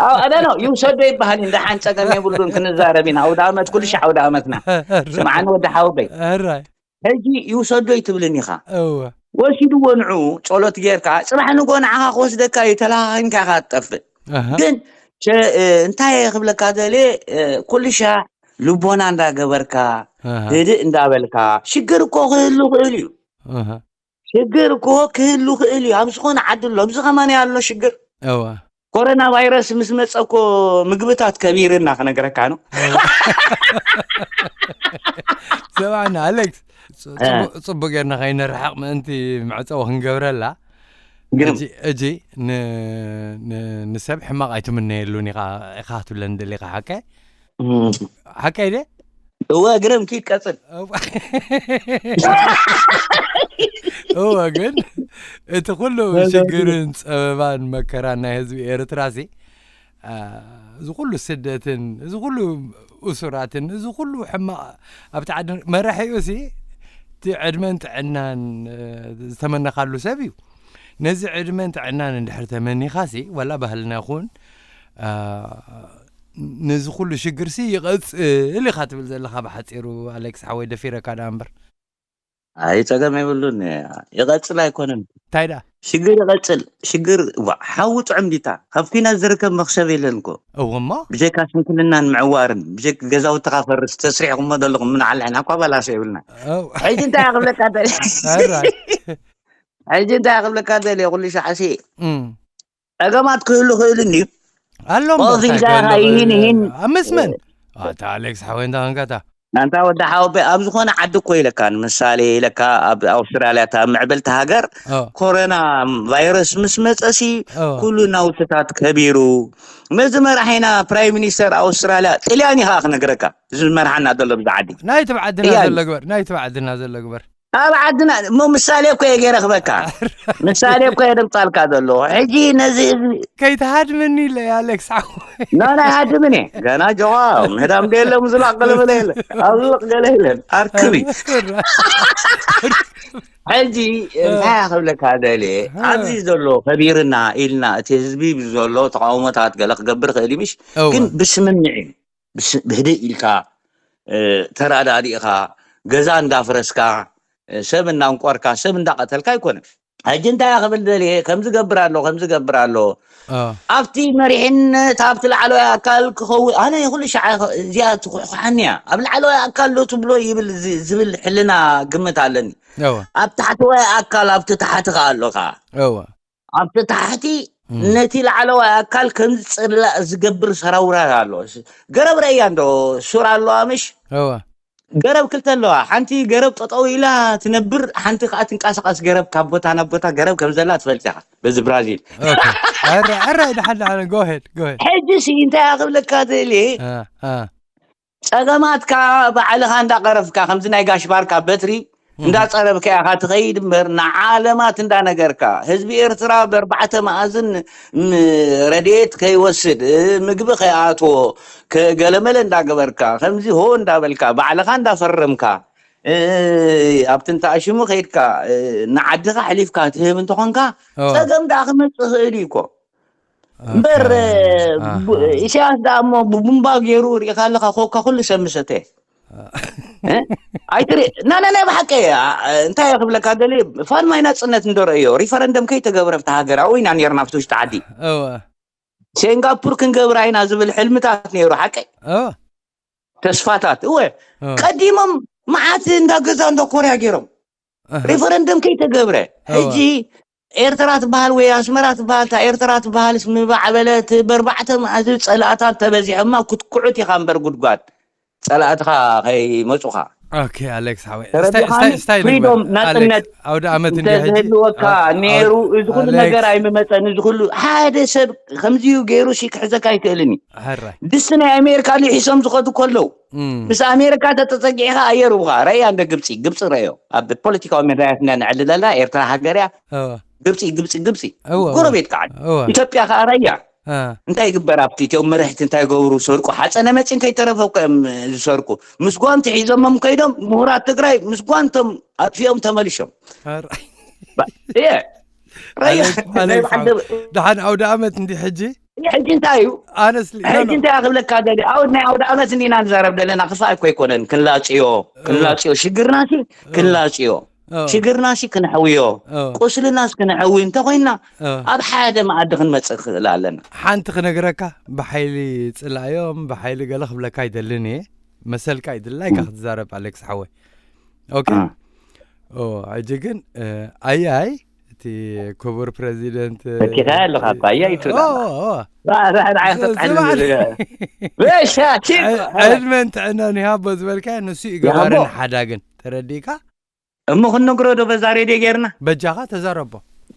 ኣው ኣደ ነው ይውሰዱ ይበሃል። እንደ ሓን ጸገም የብሉን፣ ክንዛረብ ኢና። ኣውደ ዓመት ኩሉ ሻዕ ኣውደ ዓመትና ስምዓኒ ወዲ ሓወበይ። ሕራይ ሕጂ ይውሰዶ ይትብልን ኢኻ። እወ ወሲድዎ ንዑ ጸሎት ጌርካ ጽባሕ ንጎ ንዓኻ ክወስደካ እዩ። ተላኻኺምካ ኢኻ ትጠፍእ። ኣሃ ግን ሸ-፣ እ፣ እንታይ እየ ክብለካ ደልየ፣ እ፣ ኩሉ ሻዕ ልቦና እንዳገበርካ ኣሃ ህድእ እንዳበልካ፣ ሽግር እኮ ክህሉ ክእል እዩ። ኣሃ ሽግር እኮ ክህሉ ክእል እዩ። ኣብ ዝኾነ ዓዲ ኣሎ፣ ኣብዚ ከማን ኣሎ ሽግር። እወ ኮሮና ቫይረስ ምስ መጸ እኮ ምግብታት ከቢርና ክነግረካ ነው። እወ ሰማዕና ኣሌክስ ጽ- እ። ጽቡቅ ጽቡቅ ጌርና ከይንርሓቅ ምእንቲ መዕጸዊ ክንገብረላ ግርም እጂ እጂ ን- ን- ንሰብ ሕማቅ ኣይትምነየሉን ኢኻ ኢኻ ክትብለኒ ደሊኻ ሓቀ እም። ሓቀ ኢደ እወ ግርም ኪድ ቀጽል። እወ ግን እቲ ኩሉ ሽግርን ጸበባን መከራን ናይ ህዝቢ ኤርትራ ሲ አ፣ እዚ ኩሉ ስደትን እዚ ኩሉ እሱራትን እዚ ኩሉ ሕማቕ ኣብቲ ዓዲ መራሒኡ ሲ እቲ ዕድመን ጥዕናን እ፣ ዝተመነኻሉ ሰብ እዩ። ነዚ ዕድመን ጥዕናን እንድሕር ተመኒኻ ሲ ዋላ ባህልና ይኹን አ፣ ነዚ ኩሉ ሽግር ሲ ይቐጽል ኢኻ ትብል ዘለኻ ብሓጺሩ ኣሌክስ ሓወይ ደፊረካ ደኣ እምበር ኣይ ጸገም የብሉን። ይቐጽል ኣይኮነን። እንታይ ደኣ ሽግር ይቐጽል። ሽግር ዋ፣ ሓዊ ጥዑም ዲታ። ካብ ኲናት ዝርከብ መኽሰብ የለን እኮ። እወ እሞ ብጀካ ስንክልናን ምዕዋርን፣ ብጀካ ገዛውትኻ ፈርስ ተስሪሕኩሞ ዘለኹም ምን ዓለ ሕና እኳ ባላሶ የብልና። እው። ሕጂ እንታይ ክብለካ ደልየ? ኣራይ ሕጂ እንታይ ክብለካ ደልየ? ኩሉ ሻዕሲ እም። ጸገማት ክህሉ ክእል እንድዩ። ኣሎ እምበር ኦፊስ እንታይ ዳኻ ክህሉ ይህን ክእል? ይህን። ኣብ ምስመን ኣታ ኣሌክስ ሓወይ እንታይ ኮንካ እታ ኣንታ ወዲ ሓወበይ ኣብ ዝኾነ ዓዲ እኮ ኢለካ፣ ንምሳሌ ኢለካ ኣብ ኣውስትራልያ እታ ምዕብልቲ ሃገር ኦ፣ ኮሮና ቫይረስ ምስ መጸሲ ኦ። ኩሉ ናውትታት ከቢሩ። መዚ መራሒና ፕራይም ሚኒስተር ኣውስትራልያ ጥልያን ኢኻ ክነግረካ፣ እዚ ዝመርሓና ዘሎ ብዛ ዓዲ ናይ ትብዓድና ጥልያን። ዘሎ ግበር ናይ ትብዓድና ዘሎ ግበር ኣብ ዓድና እሞ ምሳሌ እኮ እየ ገይረ ክበካ፣ ምሳሌ እኮ እየ ደምጻልካ ዘለኹ። ሕጂ ነዚ ህዝቢ ከይትሃድመኒ ኢለ ኣሌክስ ሓወይ ኖ ናይ ሃድምን እየ ገና ጀዋ ምህዳም ደየለ ምዝላቕ ገለመለ የለ ኣብዝቕ ገለ የለን ኣርክቢ። ሕጂ እንታይ ክብለካ ደልየ፣ ኣብዚ ዘሎ ከቢርና ኢልና እቲ ህዝቢ ብዘሎ ተቃውሞታት ገለ ክገብር ክእል እዩ ምሽ፣ እወ። ግን ብስምምዕ እዩ። ብስ- ብህድእ ኢልካ እ፣ ተራዳዲእኻ ገዛ እንዳፍረስካ እ፣ ሰብ እንዳንቆርካ ሰብ እንዳቀተልካ ኣይኮነን። ሕጂ እንታይ ክብል ደልየ፣ ከምዚ ገብር ኣሎ ከምዚ ገብር ኣሎ አ፣ ኣብቲ መሪሕነት ኣብቲ ላዕለዋይ ኣካል ክኸውን ኣነ ኩሉ ሻዕ እዚኣ ትኩሕኩሓኒ እያ። ኣብ ላዕለዋይ ኣካል ዶ ትብሎ ይብል ዝ- ዝብል ሕልና ግምት ኣለኒ። እወ። ኣብ ታሕተዋይ ኣካል ኣብቲ ታሕቲ ከ ኣሎካ እወ። ኣብቲ ታሕቲ እም። ነቲ ላዕለዋይ ኣካል ከም ዝጽላእ ዝገብር ሰራውራት ኣሎ። ገረብ ረእያ እንዶ ሱር ኣለዋ ምሽ እወ። ገረብ ክልተ ኣለዋ። ሓንቲ ገረብ ጠጠው ኢላ ትነብር፣ ሓንቲ ከዓ ትንቀሳቀስ ገረብ። ካብ ቦታ ናብ ቦታ ገረብ ከም ዘላ ትፈልጥ ኢኻ። በዚ ብራዚል ኦኬ። ኣረ ኣረ ደሓን ደሓን go ahead go ahead። ሕጂ ሲ እንታይ ክብለካ ትእል እየ? አ፣ አ። ጸገማትካ ባዕልኻ እንዳቀረፍካ ከምዚ ናይ ጋሽ ባርካ በትሪ እንዳጸረብካ ኢኻ ትኸይድ እምበር ንዓለማት እንዳነገርካ ህዝቢ ኤርትራ ብኣርባዕተ መኣዝን ም- ረድኤት ከይወስድ እ፣ ምግቢ ከይኣትዎ ከ- ገለመለ እንዳገበርካ ከምዚ ሆ እንዳበልካ ባዕልኻ እንዳፈረምካ እ፣ ኣብቲ እንተኣሽሙ ከይድካ እ፣ ንዓድኻ ኣሕሊፍካ ትህብ እንተኾንካ ኦ። ጸገም ደኣ ክመጽእ ይኽእል እዩ እኮ። እምበር ኢሳያስ ደኣ እሞ ብቡምባ ገይሩ ርኢኻ ኣለኻ። ኮካ ኩሉ ሰብ ምሰተ ኣይትርኢ ናና ናይ ብሓቂ እንታይ ክብለካ ደሊ ፋልማይ ናፅነት እንደረእዮ ሪፈረንደም ከይተገብረ ብታ ሃገር ኣብኡ ኢና ነርና ኣብቲ ውሽጢ ዓዲ። ሴንጋፑር ክንገብራ ኢና ዝብል ሕልምታት ነይሩ ሓቀይ። ተስፋታት እወ ቀዲሞም መዓት እንዳ ገዛ እንዳ ኮርያ ገይሮም ሪፈረንደም ከይተገብረ ሕጂ ኤርትራ ትበሃል ወይ ኣስመራ ትበሃል እታ ኤርትራ ትበሃል ምባዕበለት በርባዕተ መዓልቲ ፀላእታት ተበዚሖማ ክትኩዑት ኢኻ እምበር ጉድጓድ ፀላእትኻ ከይመፁኻ ኦኬ ኣሌክስ ሓወይ ተረዲኻኒ? ስታይ ፍሪዶም ናፅነት ኣውደ ዓመት እንዲ ሕጂ እንተዝህልወካ ነይሩ እዚ ኩሉ ነገር ኣይምመፀን። እዚ ኩሉ ሓደ ሰብ ከምዚዩ ገይሩ ሲ ክሕዘካ ኣይክእልን እዩ። ሕራይ ድስቲ ናይ ኣሜሪካ ልሒሶም ዝኸዱ ከለዉ እም፣ ምስ ኣሜሪካ ተተፀጊዕካ ኣየርቡኻ ረእያ እንደ ግብፂ ግብፂ ረእዮ ኣብ ፖለቲካዊ መዳያት እና ንዕልለላ ኤርትራ ሃገር እያ እወ፣ ግብፂ ግብፂ ግብፂ እወ፣ እወ፣ ጎረቤት ከዓ እወ፣ ኢትዮጵያ ከዓ ረእያ አ፣ እንታይ ይግበር ኣብቲ እቲኦም መርሕቲ እንታይ ይገብሩ ሰርቁ ሓፀነ መፂን ከይተረፈ እኮ እዮም ዝሰርቁ ምስ ጓንቲ ሒዞሞም ከይዶም ምሁራት ትግራይ ምስ ጓንቶም ኣጥፊኦም ተመሊሾም ኧረ፣ እየ ረያ ኣሌክስ፣ ናይ ኣሌክስ፣ በዓል ደብ- ደሓን ኣውደ ዓመት እንዲ ሕጂ ሕጂ እንታይ እዩ ኣነስሊ ሕጂ እንታይ ክብለካ ደሊ ኣብ ናይ ኣውደ ዓመት እንዲና ንዛረብ ዘለና ክፋእ እኮ ኣይኮነን ክንላፅዮ ክንላፅዮ ሽግርና ሲ ክንላፅዮ ሽግርና ሲ ክነሕውዮ ቁስልናስ ክነሕዊ እንተኮይና ኣብ ሓደ መኣዲ ክንመፅእ ክኽእል ኣለና። ሓንቲ ክነግረካ ብሓይሊ ፅላዮም ብሓይሊ ገለ ክብለካ ኣይደልን እየ መሰልካ ኣይድላይካ ክትዛረብ ኣሌክስ ሓወይ ኦኬ ኦ ሕጂ ግን እ፣ ኣያይ እቲ ክቡር ፕሬዚደንት ተኪኻያ ኣለኻ እኮ ኣያይ ትብል ኣለኻ። ኦ፣ ኦ። ባ- ባ- ንዓይ ክተጥዕኒ ስማዕ። ዝብል። በሻ፣ ኪድ። ዕድመን ጥዕናን ይሃቦ ዝበልካዮ ንሱ እዩ ገባርን ሓዳግን ተረዲእካ እሞ ክንነግሮ ዶ በዛ ሬድዮ ጌርና? በጃኻ ተዛረቦ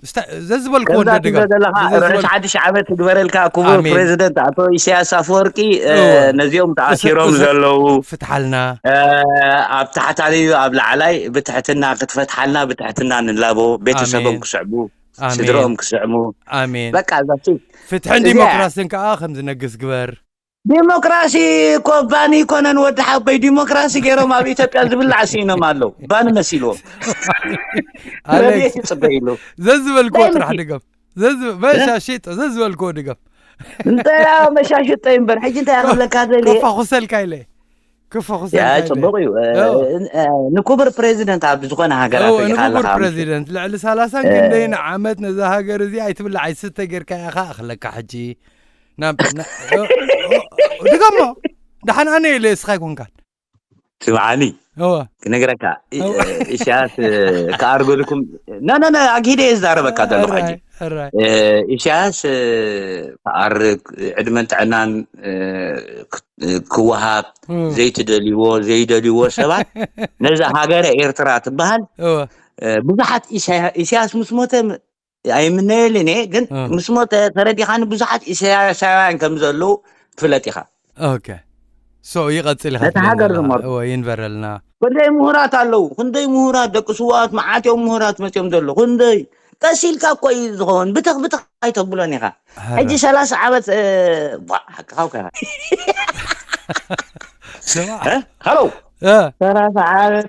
እስታ- ዘዝበልክዎ ከምዛ እንዶ ድገም ትብሎ ዘለኻ ርሑስ ዘዝበል- ሓድሽ ዓመት ትግበረልካ ክቡር ኣሜን። ፕሬዚደንት ኣቶ ኢሳያስ ኣፈወርቂ እ፣ እወ። ነዚኦም ተኣሲሮም እሱ- ዘለዉ ፍትሓልና እ፣ ኣብ ታሕታሊ ኣብ ላዕላይ ብትሕትና ክትፈትሓልና ብትሕትና ንላቦ ቤተሰቦም ኣሜን። ክስዕቡ ኣሜን። ስድሮም ክስዕሙ ኣሜን በቃ እዛ ሲ- ፍትሕን እዚኣ- ዲሞክራስን ከዓ ከም ዝነግስ ግበር ዲሞክራሲ እኮ ባኒ ይኮነን ወዲ ሓበይ ዲሞክራሲ ገይሮም ኣብ ኢትዮጵያ ዝብላዕ ስኢኖም ኣለዉ ባኒ መሲልዎም ኣሌክስ ረድኤት ይፅበ ኢሉ ዘዝበልክዎ እንታይ ጥራሕ መሲ- ድገም ዘዝ- መሻ ሽጦ ዘዝበልክዎ ድገም እንታይ ያው መሻሽጠ እምበር ሕጂ እንታይ ክብለካ ዘለ ከፋኹሰልካ ኢለ ከፋኹሰልካ ያ ኢለ ፅቡቅ እዩ እ፣ እዎ። እ፣ ንክቡር ፕሬዚደንት ኣብ ዝኾነ ሃገራት እዎ፣ ርኢኻ ንክቡር ኣለኻ ፕሬዚደንት ልዕሊ ሰላሳን ክንደይን ዓመት ነዛ ሃገር እዚ ኣይትብላዕ ኣይስተ ጌርካ ኢኻ ኣኽለካ ሕጂ ናብ ና- ኦ- ኦ- ድገሞ ደሓን ኣነ ኢለ እስኻ ኣይኮንካን ስምዓኒ እወ ክነግረካ እ፣ እወ። እ፣ ኢሳያስ እ፣ ክኣርገልኩም ና ና ና ኣግሂደ እየ ዝዛረበካ ዘለኹ ሕጂ ሕራይ እ፣ ኢሳያስ እ፣ ክኣርግ ዕድመን ጥዕናን እ፣ ክ- እ፣ ክወሃብ እም። ዘይትደልይዎ ዘይደልይዎ ሰባት ነዛ ሃገረ ኤርትራ ትበሃል እወ እ፣ ብዙሓት ኢሳያ- ኢሳያስ ምስ ሞተ ም- ኣይምነየልን እየ ግን እ። ምስ ሞተ ተረዲኻኒ ብዙሓት ኢሳያሳውያን ከም ዘለዉ ትፍለጥ ኢኻ ኦኬ ሶ ይቐፅል ኢኻ ነቲ ሃገር ትብለና ዝመርሑ። እወ ይንበረልና ክንደይ ምሁራት ኣለዉ ክንደይ ምሁራት ደቂ ስዋት መዓት እዮም ምሁራት መፅኦም ዘለዉ ክንደይ ቀስ ኢልካ እኮ እዩ ዝኸውን ብትኽ ብትኽ ኣይተብሎን ኢኻ ሕጂ ሰላሳ ዓመት እ፣ ቧ፣ ሓቅኻ እኮ ኢኻ። ስማ እ? ሃሎ እ፣ ሰላሳ ዓመት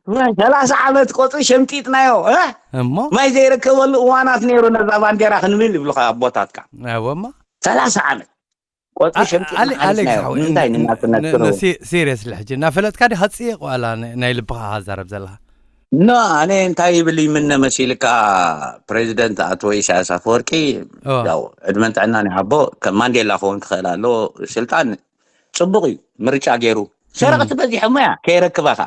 ወይ ሰላሳ ዓመት ቆፅሪ ሸምጢጥናዮ እ? እሞ ማይ ዘይረከበሉ እዋናት ነይሩ ነዛ ባንዴራ ክንብል ይብሉካ ኣቦታትካ እወማ ሰላሳ ዓመት ቆፅሪ ሸምጢጥና ኣሌ- ኣሌክስ ሓሊፍናዮ ሓወይ ንምንታይ ንናፅነት ክረው ሲሪየስሊ ሕጂ እናፈለጥካ ዲኻ ፅየቅ ዋላ ን- ናይ ልብኻ ሃዛረብ ዘለኻ ኖ ኣነ እንታይ ይብል ይምነ መሲልካ ፕሬዚደንት ኣቶ ኢሳያስ ኣፈወርቂ ኦ። ያው ዕድመን ጥዕናን ይሃቦ ከም ማንዴላ ክኸውን ክኽእል ኣለዎ ስልጣን ፅቡቅ እዩ ምርጫ ገይሩ ሰረቕቲ በዚሖሞ እያ ከይረክባኻ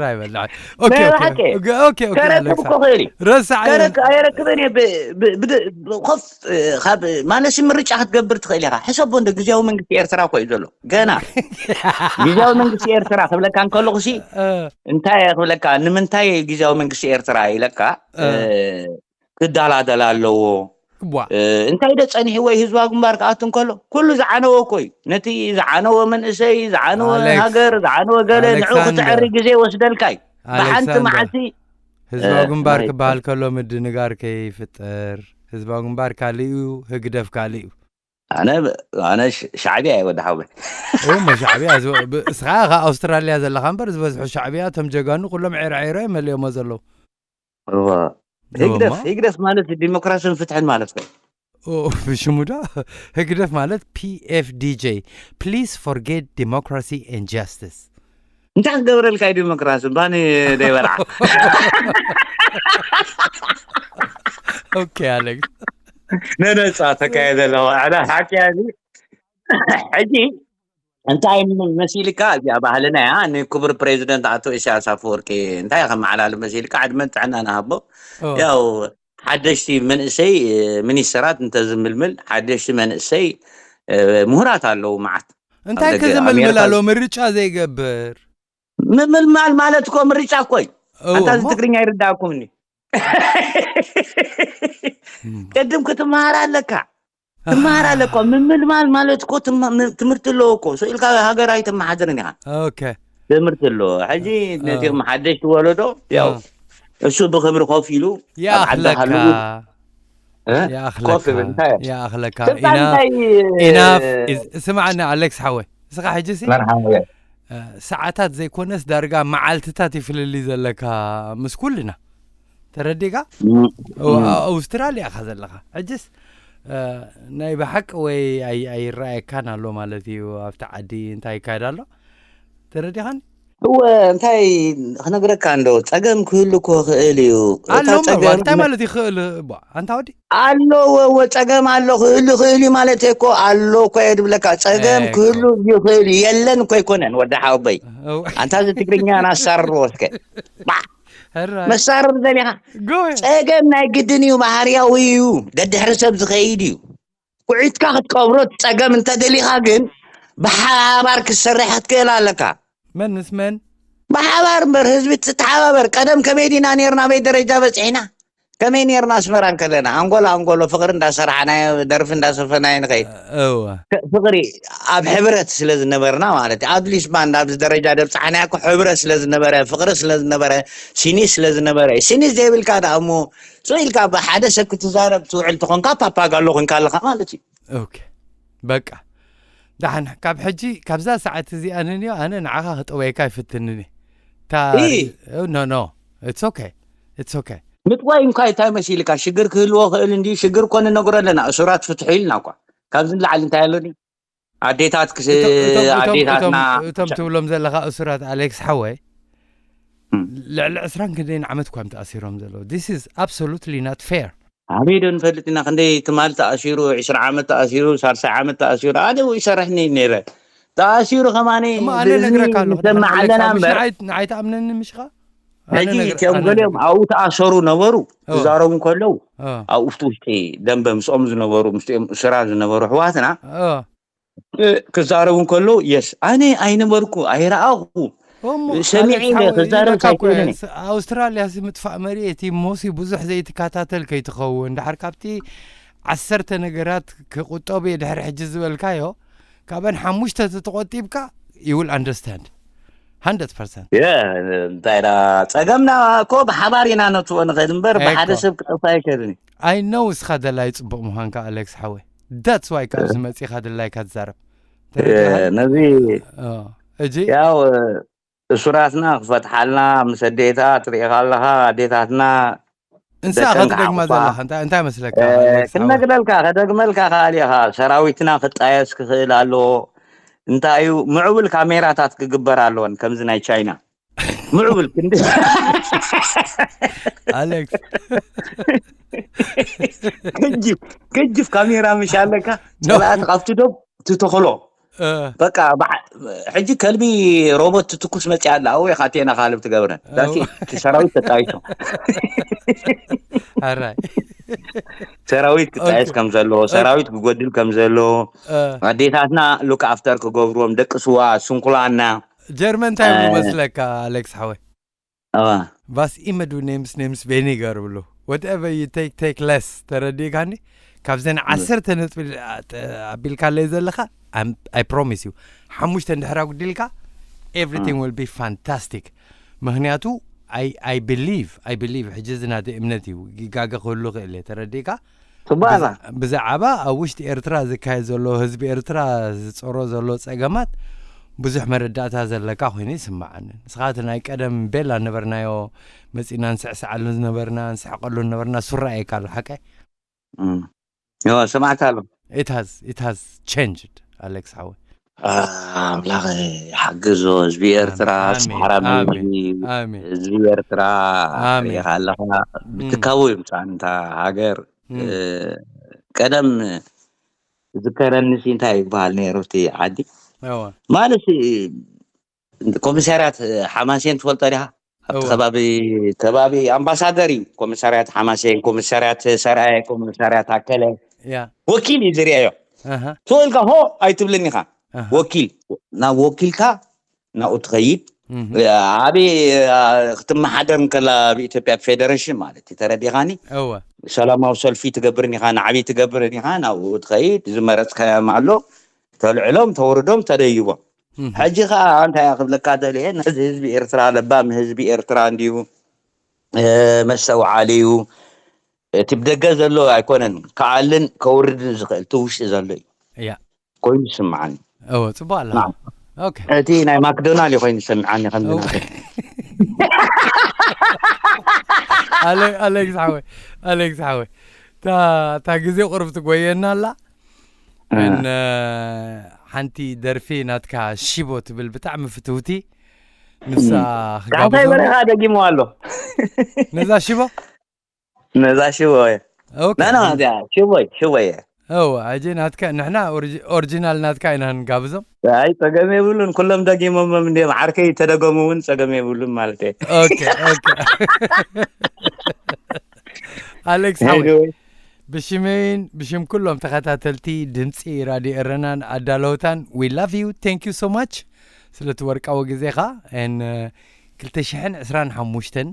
ራይ በላ ኦኬ ናይ ኦኬ ብሓቂ። ኦኬ ኦኬ ኦኬ ከረክብ ኣሌክስ እኮ ክእል እዩ ረሳዕ ከረክ- ኣይረክብን እየ ብ- ብ- ብ- ብ- ኮፍ እ፣ ካብ ማለት ምርጫ ክትገብር ትኽእል ኢኻ ሕሰቦ እንደ ግዜያዊ መንግስቲ ኤርትራ እኮ እዩ ዘሎ ገና ግዜያዊ መንግስቲ ኤርትራ ክብለካ እንከለኹ ሲ እ፣ እንታይ እየ ክብለካ ንምንታይ ግዜያዊ መንግስቲ ኤርትራ ኢለካ እ። እ፣ ክዳላደል ኣለዎ ዋ እ፣ እንታይ ደ ጸኒሕዎ እዩ ህዝባዊ ግንባር ክኣቱ እንከሎ ኩሉ ዝዓነወ እኮ እዩ ነቲ ዝዓነወ መንእሰይ ዝዓነወ ኣሌክስ፣ ሃገር ዝዓነወ ገለ ንዑ ኣሌክሳንደር፣ ክትዕሪ ግዜ ይወስደልካ እዩ ብሓንቲ ኣሌክሳንደር፣ መዓልቲ ህዝባዊ እ፣ ግንባር ናይ- ክበሃል ከሎ ምድንጋር ከይፍጠር ህዝባዊ ግንባር ካልእ እዩ ህግደፍ ካልእ እዩ ኣነ ኣነ ሽ- ሻዕብያ እየ ወዲ ሓወይ እሞ ሻዕብያ ዝወ- ብ- እስኻ ካብ ኣውስትራልያ ዘለኻ እምበር ዝበዝሑ ሻዕብያ እቶም ጀጋኑ ኩሎም ዒርዒሮ እዮም መሊኦሞ ዘለዉ እዋ። ህግደፍ እወማ። ህግደፍ ማለት ዲሞክራሲን ፍትሕን ማለት ነው ሽሙዳ ህግደፍ ማለት ፒኤፍዲጄ፣ please forget democracy and justice። እንታይ ክገብረልካ እዩ ዲሞክራሲ ባኒ ደይበልዓ ኦኬ ኣሌክስ ነነፃ ተካየደ ኣለዋ ኣዳ ሓቂ ያዚ ሕጂ እንታይ መሲልካ እዚኣ ባህልና እያ ንክቡር ፕሬዚደንት ኣቶ ኢሳያስ ኣፈወርቂ እንታይ ከመዓላልፍ መሲልካ ዕድመን ጥዕና ንሃቦ ያው ሓደሽቲ መንእሰይ ሚኒስተራት እንተዝምልምል ሓደሽቲ መንእሰይ ምሁራት ኣለዉ መዓት እንታይ ከዝምልምል ኣሎ ምርጫ ዘይገብር ምምልማል ማለት እኮ ምርጫ እኮ እዩ ኣንታ እዚ ትግርኛ ይርዳእኩም እኒ ቅድም ክትመሃር ኣለካ ትመሃር ኣለካ ምምልማል ማለት እኮ ትምህርቲ ኣለዎ እኮ ስኢልካ ሃገር ኣይተመሓድርን ኢኻ ትምህርቲ ኣለዎ ሕጂ ነዚኦም ሓደሽቲ ወለዶ ያው እሱ ብክብሪ ኮፍ ኢሉ ኣብ ዓዲ ሃልዉ ኮፍ ይብል እንታይ ይኣኽለካ ስልጣን እንታይ ኢናፍ ስምዓኒ ኣሌክስ ሓወይ እስኻ ሕጂ ሲ ሰዓታት ዘይኮነስ ዳርጋ መዓልትታት ይፍልሊ ዘለካ ምስ ኩልና ተረዲካ ኣውስትራሊያ ኢኻ ዘለኻ ሕጅስ ናይ ብሓቂ ወይ ኣይረኣየካን ኣሎ ማለት እዩ ኣብቲ ዓዲ እንታይ ይካየድ ኣሎ ተረዲኻኒ እወ እንታይ ክነግረካ እንዶ ፀገም ክህሉ ክኽእል እዩ እታ ኣሎ እምበር ፀገም እንታይ ማለት ይኽእል እባ ኣንታ ወዲ ኣሎ ወወ ፀገም ኣሎ ክህሉ ክእል እዩ ማለት እኮ ኣሎ እኮ እየ ድብለካ ፀገም እኮ። ክህሉ ይኽእል እዩ የለን እኮ ኣይኮነን ወዲ ሓወበይ ኣንታ እዚ ትግርኛ ናሳርዎ እስከ ባ ሕራይ መሳረር ዘሊኻ ጎይ ፀገም ናይ ግድን እዩ ባህርያዊ እዩ ደድሕሪ ሰብ ዝኸይድ እዩ ኩዒትካ ክትቀብሮ ትፀገም እንተደሊኻ ግን ብሓባር ክትሰርሕ ክትክእል ኣለካ መን ምስ መን ብሓባር እምበር ህዝቢ ትተሓባበር ቀደም ከመይ ዲና ነርና በይ ደረጃ በፂሕና ከመይ ነርና ኣስመራ እንከለና ኣንጎሎ ኣንጎሎ ፍቕሪ እንዳሰራሕናዮ ደርፊ እንዳሰፈናዮ ንኸይድ እወ ፍቕሪ ኣብ ሕብረት ስለ ዝነበርና ማለት እዩ ኣድሊስ ባንድ ኣብዚ ደረጃ ደብፃሕናዮ እኮ ሕብረት ስለ ዝነበረ ፍቕሪ ስለ ዝነበረ ሲኒስ ስለ ዝነበረ እዩ ሲኒስ ዘይብልካ ደኣ እሞ ስቕ ኢልካ ብሓደ ሰብ ክትዛረብ ትውዕል ተኾንካ ፓፓጋሎ ኮንካ ኣለኻ ማለት እዩ ኦኬ በቃ ዳሕን ካብ ሕጂ ካብዛ ሰዓት እዚኣ ንንዮ ኣነ ንዓኻ ክጠወየካ ይፍትንኒ እታ እይ። ኖ ኖ it's okay it's okay ምጥዋይ እንኳ እንታይ መሲልካ ሽግር ክህልዎ ክእል እንዲ ሽግር እኮ ንነግሮ ኣለና እሱራት ፍትሑ ኢልና እኳ ካብዚ ንላዕሊ እንታይ ኣለኒ ኣዴታት ክስ እቶም- እቶም- እቶም- ኣዴታትና እቶም- እቶም ትብሎም ዘለኻ እሱራት ኣሌክስ ሓወይ እም። ልዕሊ ዕስራን ክንደይን ዓመት እኳ እዮም ተኣሲሮም ዘለዉ this is absolutely not fair ኣበይ ዶ ንፈልጥ ኢና ክንደይ ትማል ተኣሲሩ ዕስራ ዓመት ተኣሲሩ ሳልሳይ ዓመት ተኣሲሩ ኣነ ይሰርሕኒ ነይረ ተኣሲሩ ከማኒ እሞ ኣነ ብእዝኒ ነግረካ ኣለኹ ንሰምዕ ኣለና ምሽ እምበር ንዓይ- ንዓይ ተኣምነኒ ምሽኻ ኣነ ሕጂ ነግረ- እቲኦም ኣነ ገሊኦም ነግረ- ኣብኡ ተኣሰሩ ነበሩ እ፣ ክዛረቡ እንከለዉ እ፣ ኣብ ውሽጢ ውሽጢ ደንበ ምስኦም ዝነበሩ ምስኦም እሱራት ዝነበሩ ኣሕዋትና እ። እ፣ ክዛረቡ እንከለዉ የስ ኣነ ኣይነበርኩ ኣይረኣኹ እሞ ሰሚዐ ኣሌክስ ኢለ ሓወይ ክዛረብ ይብለካ እኮ እየ፣ ኣይክእልን እየ ስ- ኣውስትራልያ ሲ ምጥፋእ መሬት እዩ እሞሲ ብዙሕ ዘይትከታተል ከይትኸውን ድሓር ካብቲ ዓሰርተ ነገራት ክቁጠቡ እየ ድሕሪ ሕጂ ዝበልካዮ ካብአን ሓሙሽተ ተተቆጢብካ you will understand hundred percent የ እንታይ ዳ ጸገምና እኮ ብሓባር ኢና ነትዎ ንኽእል እምበር ብሓደ እኮ። ሰብ ክጠፋ ኣይክእልን እዩ I know እስኻ ደላይ ጽቡቕ ምዃንካ ኣሌክስ ሓወይ that's why ካብዚ መጺኻ ድላይካ ትዛረብ እ፣ ነዚ እ፣ እጂ ያው እሱራትና ክፈትሓልና ምስ ኣዴታት ርኢኻ ኣለኻ ኣዴታትና እንስሳ ደቀን ክትደግማ ክሓቑፋ። ዘለኻ እንታይ እንታይ መስለካ እ፣ ኣሌክስ ሓወይ? ክነግረልካ ከደግመልካ ከኣል ኢኻ ሰራዊትና ክጣየስ ክኽእል ኣለዎ እንታይ እዩ ምዕቡል ካሜራታት ክግበር ኣለወን ከምዚ ናይ ቻይና ምዕቡል ክንዲ ኣሌክስ ከጅፍ ከጅፍ ካሜራ ምሽ ኣለካ ኖ። ጸላእቲ ካብቲ ዶብ ትተኽሎ እ፣ በቃ በዓ- ሕጂ ከልቢ ሮቦት ትትኩስ መፅያ ኣላ ኣወ ኢኻ ቴና ካልብ ትገብረን ዳሲ እቲ ሰራዊት ተጣይሶ ኣራይ ሰራዊት ክጣየስ ኦኬ። ከም ዘለዎ ሰራዊት ክጎድል ከም ዘለዎ እ፣ ኣዴታትና ሉክ ኣፍተር ክገብርዎም ደቂ ስዋ ስንኩላና ጀርመን እንታይ ይብሉ እ፣ መስለካ ኣሌክስ ሓወይ ኣዋ was immer du nimmst, nimmst weniger ብሉ whatever you take, take less ተረዲእካኒ ካብዘን ዓሰርተ ነጥቢ ኣቢልካለይ ዘለኻ I promise you ሓሙሽተ እንድሕር ኣጉዲልካ everything will be fantastic ምክንያቱ I, I believe I believe ሕጂ እዚ ናተይ እምነት እዩ ይጋገ ክህሉ ክእል እየ ተረዲእካ ፅቡቅ ኣላ ብዛዕባ ኣብ ውሽጢ ኤርትራ ዝካየድ ዘሎ ህዝቢ ኤርትራ ዝፀሮ ዘሎ ፀገማት ብዙሕ መረዳእታ ዘለካ ኮይኑ ይስምዓኒ ንስኻ እቲ ናይ ቀደም ቤላ ነበርናዮ መፂና ንስዕስዓሉ ዝነበርና ንስሕቀሉ ነበርና ሱራ እየካ ኣሎ ሓቀ እም። ዮ፣ ስማዕካ ኣሎ። It has it has changed, ኣሌክስ ሓወይ። ኣምላኽ ሓግዞ ህዝቢ ኤርትራ። ኣሜን፣ ሰሓራ ኣሜን፣ ምድሪ ኣሜን። ህዝቢ ኤርትራ ኣሜን። ሪኢኻ ኣለኻ። እም፣ ብትካቡ ይምፃን እታ ሃገር። እም፣ እ፣ ቀደም ዝከረኒ ሲ እንታይ ይበሃል ነይሩ እቲ ዓዲ እወ። ማለት ሲ፣ ኮሚሳርያት ሓማሴን ትፈልጦ ዲኻ? ኣብቲ እወ። ከባቢ ከባቢ ኣምባሳደር እዩ። ኮሚሳርያት ሓማሴን፣ ኮሚሳርያት ሰርኣየ፣ ኮሚሳርያት ኣከለ ያ ወኪል እዩ ዝርእዮ። ኣሃ ትኽእልካ ሆ ኣይትብልን ኢኻ። ኣሃ ወኪል ናብ ወኪልካ ናብኡ ትኸይድ። እህ ኣበይ ኣ፣ ክትመሓደር እንከላ ኣብ ኢትዮጵያ ፌደሬሽን ማለት እዩ። ተረዲኻኒ? እወ ሰላማዊ ሰልፊ ትገብርን ኢኻ፣ ናዕቢ ትገብርን ኢኻ፣ ናብኡ ትኸይድ። ዝመረፅካዮም ኣሎ ተልዕሎም፣ ተውርዶም፣ ተደይቦም። እህ ሕጂ ከዓ እንታይ ክብለካ ደልየ፣ ነዚ ህዝቢ ኤርትራ፣ ለባም ህዝቢ ኤርትራ እንዲዩ፣ እ፣ መስተውዓሊ እዩ። እቲ ብደገ ዘሎ ኣይኮነን ክኣልን ከውርድን ዝኽእል፣ እቲ ውሽጢ ዘሎ እዩ ያ ኮይኑ ዝስምዓኒ። እወ ጽቡቅ ኣላ። ናም። ኦኬ እቲ ናይ ማክዶናል እዩ ኮይኑ ዝሰምዓኒ ከም እወ። ዝናተ። ኣለ- ኣሌክስ ሓወይ ኣሌክስ ሓወይ እታ እታ ግዜ ቁርብ ትጎየና ኣላ። እ። እን ሓንቲ ደርፊ ናትካ ሽቦ ትብል ብጣዕሚ ፍትውቲ ንሳ ካሕሳይ ክጋብዞ በረኻ ደጊሞ ኣሎ። ነዛ ሽቦ ነዛ ሽቦ እየ። ኦኬ ና ና እዚኣ ሽቦ እየ፣ ሽቦ እየ። እወ ኣጀ ናትካ ንሕና ኦሪጂ- ኦሪጂናል ናትካ ኢና ንጋብዞም። ኣይ ጸገም የብሉን፣ ኩሎም ደጊሞሞም እንዲም ዓርከይ ተደገሙ እውን ጸገም የብሉን ማለት እየ። ኦኬ ኦኬ ኣሌክስ ሓወይ Anyway፣ ብሽመይን ብሽም ኩሎም ተኸታተልቲ ድምፂ ራድዮ ኤረናን ኣዳለውታን we love you, thank you so much ስለቲ ወርቃዊ ግዜኻ። ን ክልተ ሽሕን ዕስራን ሓሙሽተን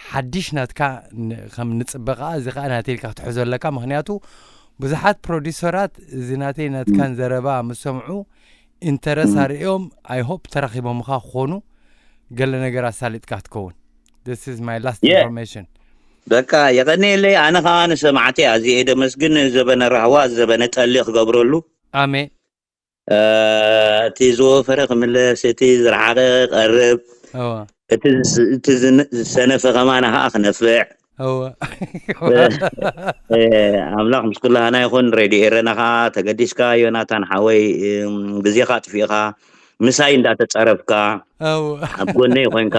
ሓድሽ ናትካ ን- ከም ንፅበ ከዓ እዚ ከዓ ናተይ ኢልካ ክትሕዞ ኣለካ። ምክንያቱ ብዙሓት ፕሮዲሰራት እዚ ናተይ ናትካን ዘረባ ምስ ሰምዑ ኢንተረስ ኣርእዮም I hope ተራኺቦምኻ ክኾኑ ገለ ነገር ኣሳሊጥካ ክትከውን። This is my last Yeah. information. በቃ የቐንየለይ። ኣነ ከዓ ንሰማዕቲ ኣዝየ ደመስግን። ዘበነ ራህዋ ዘበነ ጠሊ ክገብረሉ። ኣሜን። እ፣ እቲ ዝወፈረ ክምለስ፣ እቲ ዝረሓቐ ቀርብ፣ እወ እቲ ዝስ- እቲ ዝን- ዝሰነፈ ከማና ከዓ ክነፍዕ። እወ እ፣ ኣምላኽ ምስ ኩላህና ይኹን። ሬድዮ ኤረና ከዓ ተገዲስካ ዮናታን ሓወይ፣ እም፣ ግዜኻ ኣጥፊእኻ ምሳይ እንዳተፀረፍካ እወ ኣብ ጎነይ ኮይንካ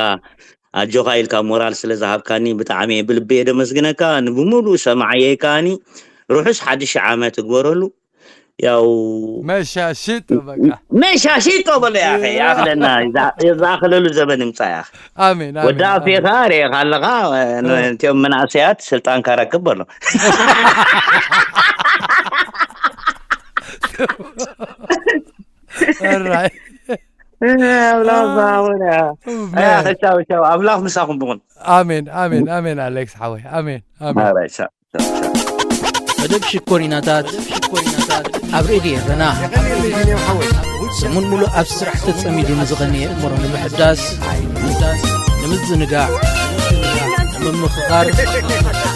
ኣጆኻ ኢልካ ሞራል ስለ ዝሃብካኒ ብጣዕሚ እየ ብልቢ እየ ደመስግነካ። ንብሙሉእ ሰማዕየይ ከዓኒ ርሑስ ሓድሽ ዓመት እግበረሉ። ያው መሻሽጥ በቃ መሻሽጦ በሎ ያኸ ያኽለና። ዝኣኽለሉ ዘበን ይምፃ ያኸ ኣሜን ኣሜን፣ ወዲ ኣፌኻ ርኤኻ ኣለኻ። እ። እቲኦም መናእሰያት ስልጣንካ ረክብ በሎ። ኣራይ ኣምላኽ ዝሃቦና። Man. ቻው ቻው። ኣምላኽ ምሳኹም ብኹን። ኣሜን ኣሜን ኣሜን ኣሌክስ ሓወይ ኣሜን ኣሜን። ኣራይ ቻው ቻው ቻው። መደብ ሽኮሪናታት ኣብ ሬድዮ ኤረና ሰሙን ሙሉእ ኣብ ስራሕ ተጸሚዱ ንዝቐነየ እምሮ ንምሕዳስ፣ ንምዝንጋዕ፣ ንምምኽኻር፣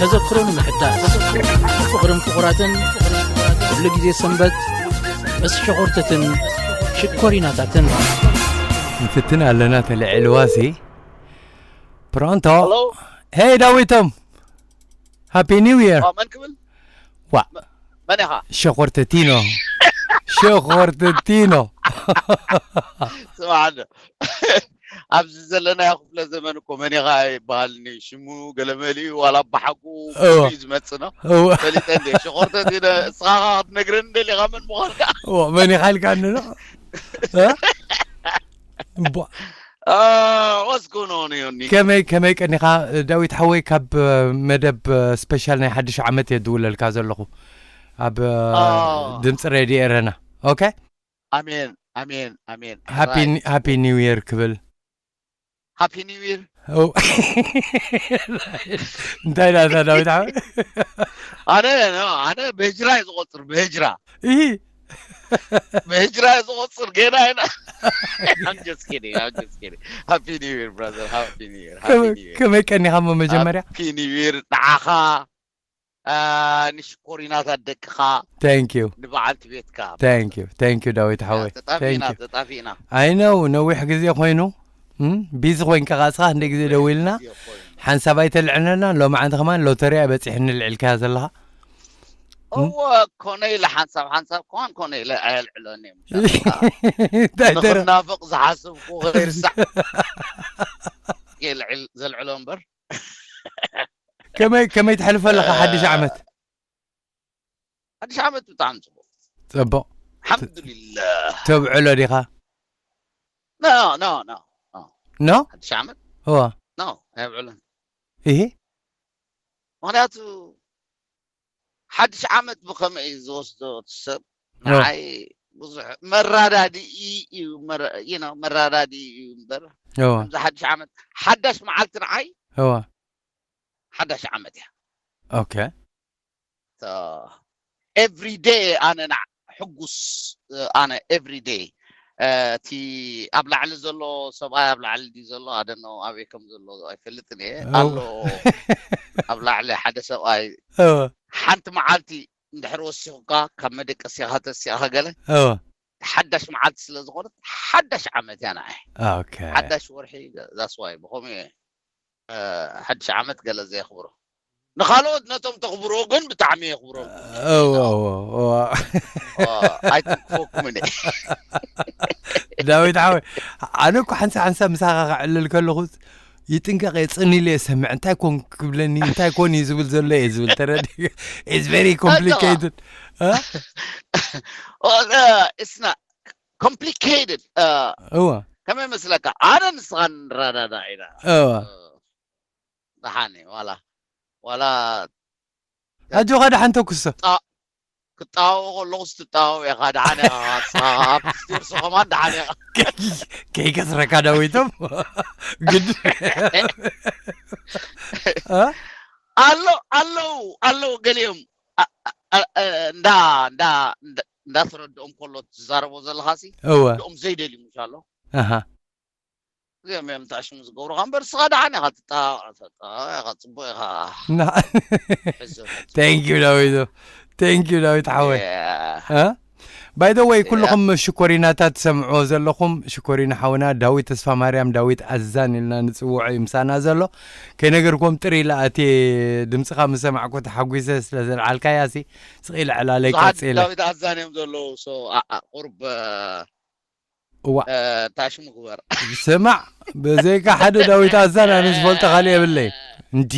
ተዘክሮ ንምሕዳስ፣ ፍቕርን ፍቑራትን ኩሉ ግዜ ሰንበት ምስ ሸኾርተትን ሽኮሪናታትን። ንፍትን ኣለና ተልዕልዋሲ ፕሮንቶ። Hello? Hey ዳዊቶም፣ ሃፒ ኒው ይር። ዋ፣ መን ክብል? ዋ መን ኢኻ? ሸኾርተቲኖ ሸኾርተቲኖ። ስማዕ ኣሎ። ኣብዚ ዘለናዮ ክፍለ ዘመን እኮ መን ኢኻ ይበሃልኒ ሽሙ ገለ መሊኡ ዋላ ኣባሓቁ እወ። እዩ ዝመጽእ ነው። እወ። ፈሊጠ እንደ ሸኾርተት ኢለ እስኻ ክትነግረኒ ደሊኻ መን ምዃንካ? እወ፣ መን ኢኻ ኢልካኒ ዶ? እ? እቧ። Ah, what's going on, Yoni? ከመይ ከመይ ቀኒኻ ዳዊት ሓወይ? ካብ መደብ ስፔሻል ናይ ሓድሽ ዓመት እየ ድውለልካ ዘለኹ ኣብ ኣዎ። ድምፂ ሬድዮ ኤረና። ኦኬ ኣሜን ኣሜን ኣሜን። ሃፒ ኒው ይር ክብል። ሃፒ ኒው ይር። ኦ። እንታይ ዳታ ዳዊት ሓወይ? ኣነ ኣነ ብህጅራ እዩ ዝቆፅር ብህጅራ እሂ። ብህጅራ እዩ ዝቆፅር ገና ኢና። I'm just kidding, I'm just kidding. Happy New Year, brother. Happy New Year. Happy New Year. ከመይ ቀኒኻ ሞ መጀመርያ? Happy New Year ንዓኻ፣ አ፣ ንሽኮሪናታት ደቅኻ፣ Thank you. ንበዓልቲ ቤትካ። Thank you. Thank you ዳዊት ሓወይ። ተጣፊእና Thank you. ተጣፊእና። I know ነዊሕ ግዜ ኮይኑ። እም? ቢዚ ኮይንካ ቃጽኻ እንደ ግዜ ደዊልና። ይኾይኑ። ሓንሳብ ኣይተልዕለና። ሎማዓንቲ ከማን ሎተሪ እያ በጺሕኒ ልዕልካያ ዘለኻ። እወ፣ ኮነ ኢለ ሓንሳብ ሓንሳብ ከማን ኮነ ኢለ ኣየልዕሎን እየ። እንታይ ደረ ንኽናፍቕ ዝሓስብኩ ከይርሳዕ የልዕል ዘልዕሎ እምበር። ከመይ ከመይ ትሕልፈ ኣለኻ ሓድሽ ዓመት? ሓድሽ ዓመት ብጣዕሚ ጽቡቕ። ጽቡቕ። ሓምዱሊላህ። ተብዕሎ ዲኻ? ኖ፣ ኖ፣ ኖ፣ ኖ። ኖ? ሓድሽ ዓመት? እዋ። ኖ፣ ኣይብዕሎን። እሂ? ምኽንያቱ ሓድሽ ዓመት ብኸመይ እዩ ዝወስዶ እቲ ሰብ? እዋ። ንዓይ ብዙሕ መራዳድኢ እዩ፣ መራ-፣ you know፣ መራዳድኢ እዩ እምበር። እዋ። ከምዚ ሓድሽ ዓመት፣ ሓዳሽ መዓልቲ ንዓይ እዋ። ሓዳሽ ዓመት እያ። ኦኬ። So, every day ኣነ ና-፣ ሕጉስ፣ ኣነ every day፣ እ፣ እቲ ኣብ ላዕሊ ዘሎ ሰብኣይ ኣብ ላዕሊ ድዩ ዘሎ? ኣደኖ ኣበይ ከም ዘሎ ኣይፈልጥን እየ። እው። ኣሎ ኣብ ላዕሊ ሓደ ሰብኣይ እዋ። ሓንቲ መዓልቲ እንድሕር ወሲኹካ ካብ መደቀሲኻ ተሲኻ ገለ እዋ። ሓዳሽ መዓልቲ ስለ ዝኾነት ሓዳሽ ዓመት እያ ንዓይ። ኦኬ። ሓዳሽ ወርሒ that's why ብኸምኡ እየ፣ እ፣ ሓድሽ ዓመት ገለ ዘየኽብሮ። ንኻልኦት ነቶም ተኽብሮ ግን ብጣዕሚ የኽብሮም። እዋ፣ እዋ፣ እዋ። ኣይትንክፈኩም እኔ። ዳዊት ሓወይ፣ ኣነ እኮ ሓንሳብ ሓንሳብ ምሳኻ ክዕልል ከለኹ ይጥንቀቕ እየ፣ ጽን ኢለ እየ ዝሰምዕ። እንታይ ኮን ክብለኒ፣ እንታይ ኮን እዩ ዝብል ዘሎ እየ ዝብል፣ ተረዲእ? It's very complicated። እ? Oh, uh, it's not complicated. Uh, እዋ። ከመይ መስለካ? ኣነ ንስኻ ንረዳዳ ኢና። እዋ። ደሓን እዩ፣ ዋላ፣ ዋላ ኣጆኻ ደሓን ተኩሶ። ክጣወ ከለኹ ስትጣወ ኢኻ፣ ደሓን ኢኻ። ንስኻ ኣብቲ ስቴርስ ከማን ደሓን ኢኻ። ከይከስረካ ዳዊቶም። ግድ። እ? ኣሎ፣ ኣለዉ፣ ኣለዉ ገሊኦም። ኣ-፣ ኣ-፣ ኣ-፣ እንዳ፣ እንዳ፣ እንዳ፣ እንዳተረድኦም ከሎ ትዛረቦ ዘለኻሲ፣ እወ። እኦም ዘይደልዩ ምሽ ኣሎ። ኣሃ። እዚኦም እዮም ተኣሽሙ ዝገብሩኻ እምበር፣ ንስኻ ደሓን ኢኻ፣ ትጣ-፣ ትጣ-፣ ኢኻ፣ ጽቡቕ ኢኻ። ና-፣ ሕዞ። Thank you ዳዊት። Thank you ዳዊት ሓወይ። Yeah. እ? By the way፣ Yeah. ኩልኹም ሽኮሪናታት ትሰምዕዎ ዘለኹም፣ ሽኮሪና ሓውና ዳዊት ተስፋ ማርያም፣ ዳዊት ኣዛን ኢልና ንጽውዖ እዩ ምሳና ዘሎ። ከይነገርኩም ጥር ኢለ ኣትየ ድምጽኻ ምስ ሰማዕኩ ተሓጒሰ ስለ ዘልዓልካያ ሲ ስቕ ኢለ ዕላለይ ብዙሓት ቀጺለ። ዳዊት ኣዛን እዮም ዘለዉ። So፣ ኣ-፣ ኣ-፣ ቁርብ፣ እ፣ እዋ። እ፣ ታሽሙ ግበር። ስማዕ፣ ብዘይካ ሓደ ዳዊት ኣዛን ኣነ ዝፈልጦ ካልእ የብለይ። እንዲ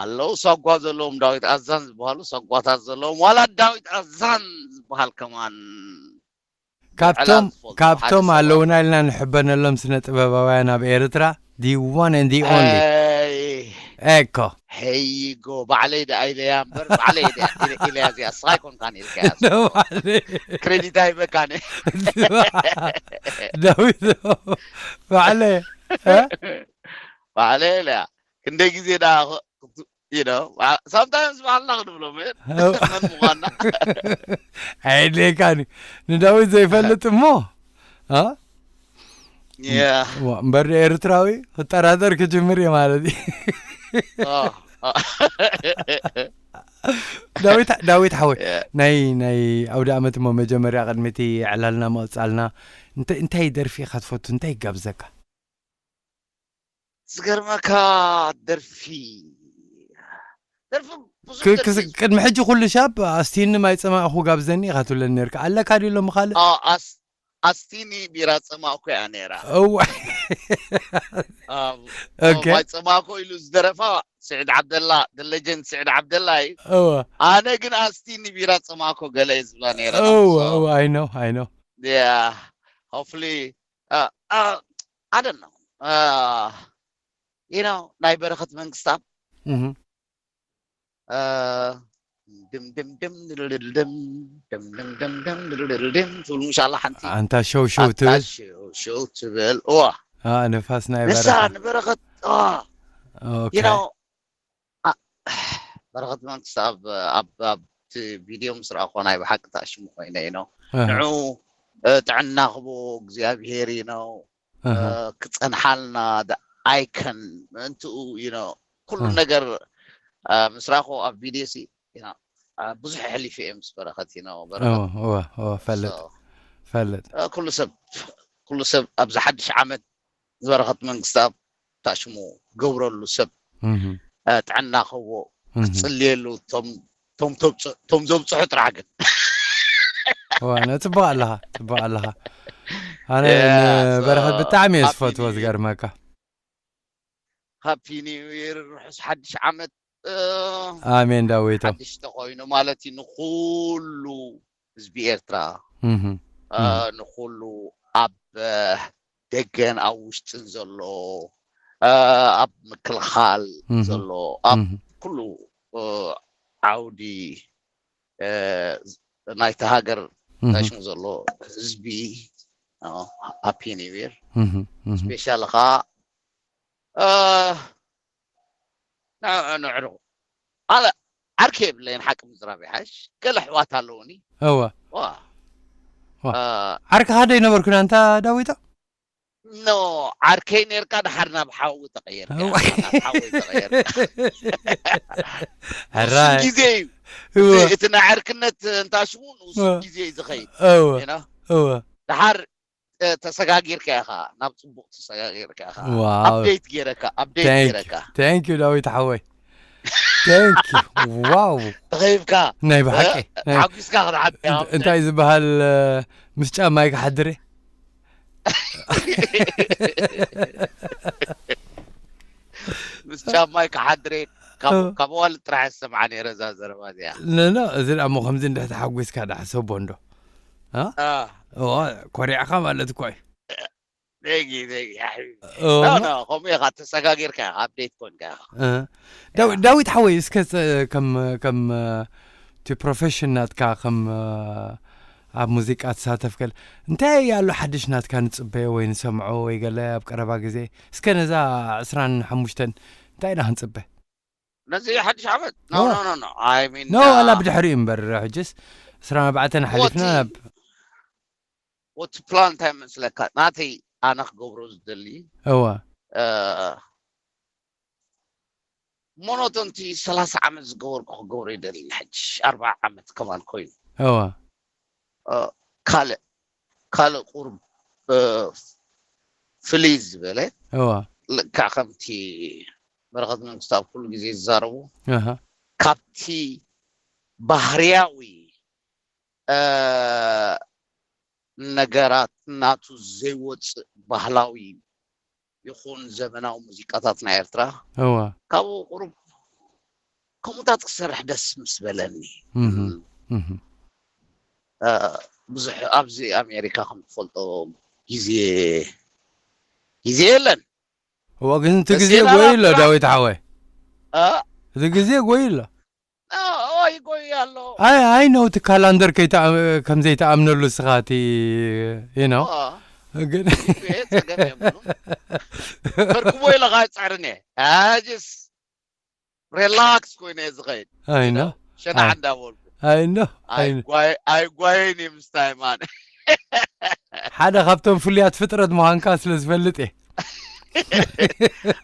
ኣለዉ ሳጓ ዘለዎም፣ ዳዊት ኣዛን ዝበሃሉ ሳጓታት ዘለዎም፣ ዋላ ዳዊት ኣዛን ዝበሃል ከማን ካብቶም፣ ዝፈልጦ ሓደ ካብቶም ሰብ ኣሎ። ኣለውና ኢልና ንሕበነሎም ስነ ጥበባውያን ኣብ ኤርትራ፣ the one and the only። ኣይ፣ ኤኮ። ሄይጎ፣ ባዕለይ ደኣ ኢለያ እምበር፣ ባዕለይ ኢለያ፣ ኢለ-፣ ኢለያ እዚኣ፣ ንስኻ ኣይኮንካን ኢልካያ። ባዕለይ። ክሬዲት ኣይበካን። ዳዊት፣ ባዕለይ። እ? ባዕለይ ኢለያ። ክንደይ ግዜ ደኣ ኸ-፣ you know፣ ባ-፣ sometimes ባዕልና ክንብሎ፣ መን፣ ኣው። መን ምዃንና። ኣየድልየካን እዩ። ንዳዊት ዘይፈልጥ እሞ፣ እ? Yeah። ዋ፣ እምበር ኤርትራዊ ክጠራጠር ክጅምር እየ ማለት እዩ። ኦ፣ ኦ። ዳዊት፣ ዳዊት ሓወይ፣ Yeah። ናይ፣ ናይ ኣውደ ኣመት እሞ መጀመርያ ቅድሚ እቲ ዕላልና ምቕጻልና፣ እንተ-፣ እንታይ ደርፊ ኢኻ ትፈቱ? እንታይ ይጋብዘካ? ዝገርመካ ደርፊ፣ ደርፊ ብዙሕ ክ-፣ ደርፊ ክስ-፣ ቅድሚ ሕጂ ኩሉ ሻብ ኣስቲኒ ማይ ጸማእኹ ጋብዘኒ ኢኻ ትብለኒ ነርካ። ኣለካ ድዩ ሎሚ ካልእ? ኣ-፣ ኣስ-፣ ኣስቲኒ ቢራ ጸማእኩ እያ ነይራ። እዋ። ኣም፣ ኦኬ። ማይ ጸማእኩ ኢሉ ዝደረፋ ስዒድ ዓብደላ፣ the legend ስዒድ ዓብደላ እዩ። እዋ። ኣነ ግን ኣስቲኒ ቢራ ጸማእኩ ገለ እየ ዝብላ ነይረ። እዋ፣ So፣ እዋ፣ I know, I know። yeah, hopefully፣ ኣ፣ ኣ፣ I don't know። ኣ፣ you know፣ ናይ በረኸት መንግስታብ፣ እህ። ኣ፣ ድም፣ ድም፣ ድም፣ ድልድል፣ ድም፣ ድም፣ ድም፣ ድም፣ ድም፣ ድልድል፣ ድም ትብል ምሽ ኣላ ሓንቲ። ኣንታ ሸው ሸው ኣታ ትብል? ሸው ሸው ትብል። እዋ። ኣ፣ ንፋስ ናይ ንሳ በረኻ። ንበረኸት፣ ኣ፣ ኦኬ። you know፣ ኣ፣ በረኸት መንግስታብ ኣብ፣ ኣብቲ ቪድዮ ምስ ረኣኹ ናይ ብሓቂ ተኣሽሙ ኮይነ፣ you know። ኣሃ። ንዑ፣ እ፣ ጥዕና ክቦ እግዚኣብሄር፣ you know፣ እ፣ ኣሃ። ክጸንሓልና፣ the icon ምእንትኡ፣ you know፣ ኩሉ ኣሃ። ነገር፣ እ፣ ምስ ረኣኹ ኣብ ቪድዮ ሲ፣ you know፣ እ፣ ብዙሕ ኣሕሊፈ እየ ምስ በረኸት፣ you know፣ በረኸት። እወ፣ እወ፣ እወ፣ ፈልጥ፣ So፣ ፈልጥ። እ፣ ኩሉ ሰብ፣ ኩሉ ሰብ ኣብዚ ሓድሽ ዓመት ዝበረኸት መንግስታብ ታሽሙ ገብረሉ ሰብ፣ እህ። እ፣ ጥዕና ክህቦ፣ እህ። ክጽልየሉ፣ እቶም፣ ቶም ተብጽ- ቶም ዘብጽሑ ጥራሕ ግን ዋ፣ ነ ጽቡቕ ኣለኻ፣ ጽቡቕ ኣለኻ። ኣነ Yeah, ንበረኸት so, ብጣዕሚ እየ happy ዝፈትዎ፣ new year. ዝገርመካ። ሃፒ ኒው ይር፣ ርሑስ ሓድሽ ዓመት። እ፣ ኣሜን ዳዊቶ። ሓድሽ ተኮይኑ ማለት እዩ ንኩሉ ህዝቢ ኤርትራ፣ እህ፣ እ፣ እህ። ንኩሉ ኣብ እ፣ ደገን ኣብ ውሽጥን ዘሎ፣ እ፣ ኣብ ምክልኻል እህ፣ ዘሎ፣ ኣብ እህ። ኩሉ እ፣ ዓውዲ እ፣ ናይቲ ሃገር እንታይ እህ፣ ሽሙ ዘሎ ህዝቢ፣ እ፣ ሃፒ ኒው ይር። እህ፣ እህ። ስፔሻል ኸዓ እ፣ ንዕዑ ንዕሩ ኣለ ዓርኪ የብለይን ሓቂ ምዝራብ ይሓሽ። ገለ ኣሕዋት ኣለውኒ። እወ። ዋ ዋ። እ፣ ዓርክኻ ዶ ኣይነበርኩን ኣንታ ዳዊቶ? ኖ ዓርከይ ነርካ፣ ድሓር ናብ ሓዊ ተቐየርካ እወ። ኢኻ፣ ናብ ሓወይ ተቐየርካ። ውሱን ሕራይ። ግዜ እዩ እወ። እቲ፣ እቲ ናይ ዓርክነት እንታሽሙ ንውሱን እወ። ግዜ እዩ ዝኸይድ እወ። you know? እወ። ድሓር እ፣ ተሰጋጊርካ ኢኻ፣ ናብ ጽቡቕ ተሰጋጊርካ ኢኻ። ዋው። ኣፕዴት ገይረካ፣ ኣፕዴት Thank you. ገይረካ። Thank you ዳዊት ሓወይ። Thank you. ዋው። ተኸይፍካ ናይ ብሓቂ። እ፣ ተሓጒስካ ክትሓብያ እንታይ ዝበሃል እ፣ ምስ ጫማይ ክሓድር እየ። ምስ ጫማይ ክሓድሬ ካብ እ። ካብ ዋልድ ጥራሕ ዝሰምዓ ነይረ እዛ ዘረባ እዚኣ። ነኖ እዚ ደኣ እሞ ከምዚ እንድሕ ተሓጒስካ ደኣ ሰቦ እንዶ እ? አ፣ እዋ፣ ኮሪዕኻ ማለት እኮ እዩ። ደጊ ደጊ ሓቢቢ። እዋ። ኖ ኖ ከምኡ ኢኻ ተሰጋጊርካ ኢኻ፣ ኣፕዴት ኮንካ ኢኻ። እ። ዳዊ- ዳዊት ሓወይ እስከ ጸ- ከም ከም እ፣ እቲ ፕሮፌሽን ናትካ ከም እ፣ ኣብ ሙዚቃ ትሳተፍ ከል እንታይ ኣሎ ሓድሽ ናትካ ንጽበዮ ወይ ንሰምዖ ወይ ገለ ኣብ ቀረባ ግዜ? እስከ ነዛ ዕስራን ሓሙሽተን እንታይ ኢና ክንጽበ? ነዚ ሓድሽ ዓመት ኖ ዋ። ኖ ኖ ኖ I mean ኖ ዋላ ብድሕሪኡ እምበር ሕጅስ ዕስራን ኣርባዕተን ሓሊፍና ናብ ወቲ ፕላን እንታይ መስለካ? ናተይ ኣነ ክገብሮ ዝደሊ እዋ እ፣ ሞኖቶንቲ ሰላሳ ዓመት ዝገበርኩ ክገብሮ ይደሊ። ሕጂ ኣርባዓ ዓመት ከማን ኮይኑ እዋ እ፣ ካልእ ካልእ ቁርብ እ፣ ፍልይ ዝበለ እዋ ልክዕ ከምቲ በረኸት መንግስቱ ኣብ ኩሉ ግዜ ዝዛረቡ ኣሃ ካብቲ ባህርያዊ እ፣ ነገራት ናቱ ዘይወፅእ ባህላዊ ይኹን ዘመናዊ ሙዚቃታት ናይ ኤርትራ እዋ ካብኡ ቁሩብ ከምኡታት ክሰርሕ ደስ ምስ በለኒ። እህ እህ እ፣ ብዙሕ ኣብዚ ኣሜሪካ ከም ትፈልጦ ግዜ ግዜ የለን። እዋ ግን እቲ ግዜ ደሴና ጎይ ኣሎ ራፕራ- ዳዊት ሓወይ እ፣ እቲ ግዜ ጎይ ኣሎ ኦይ ጎይ ኣሎ። ኣይ ኣይ ነው እቲ ካላንደር ከይተኣ- ከም ዘይተኣምነሉ እስኻ እቲ you know እ፣ ግን ይሄ ጸገም የብሉን። ከርክቦ ኢለ ኸዓ ይጸዕርን እየ። ኣጅስ ሪላክስ ኮይነ እየ ዝኸይድ። ኣይ ነው ሸናዕ ኣይ- እንዳበልኩ ኣይ ነው ኣይ ነው ኣይጓየን እየ ምስታይ ማን። ሓደ ካብቶም ፍሉያት ፍጥረት ምዃንካ ስለ ዝፈልጥ እየ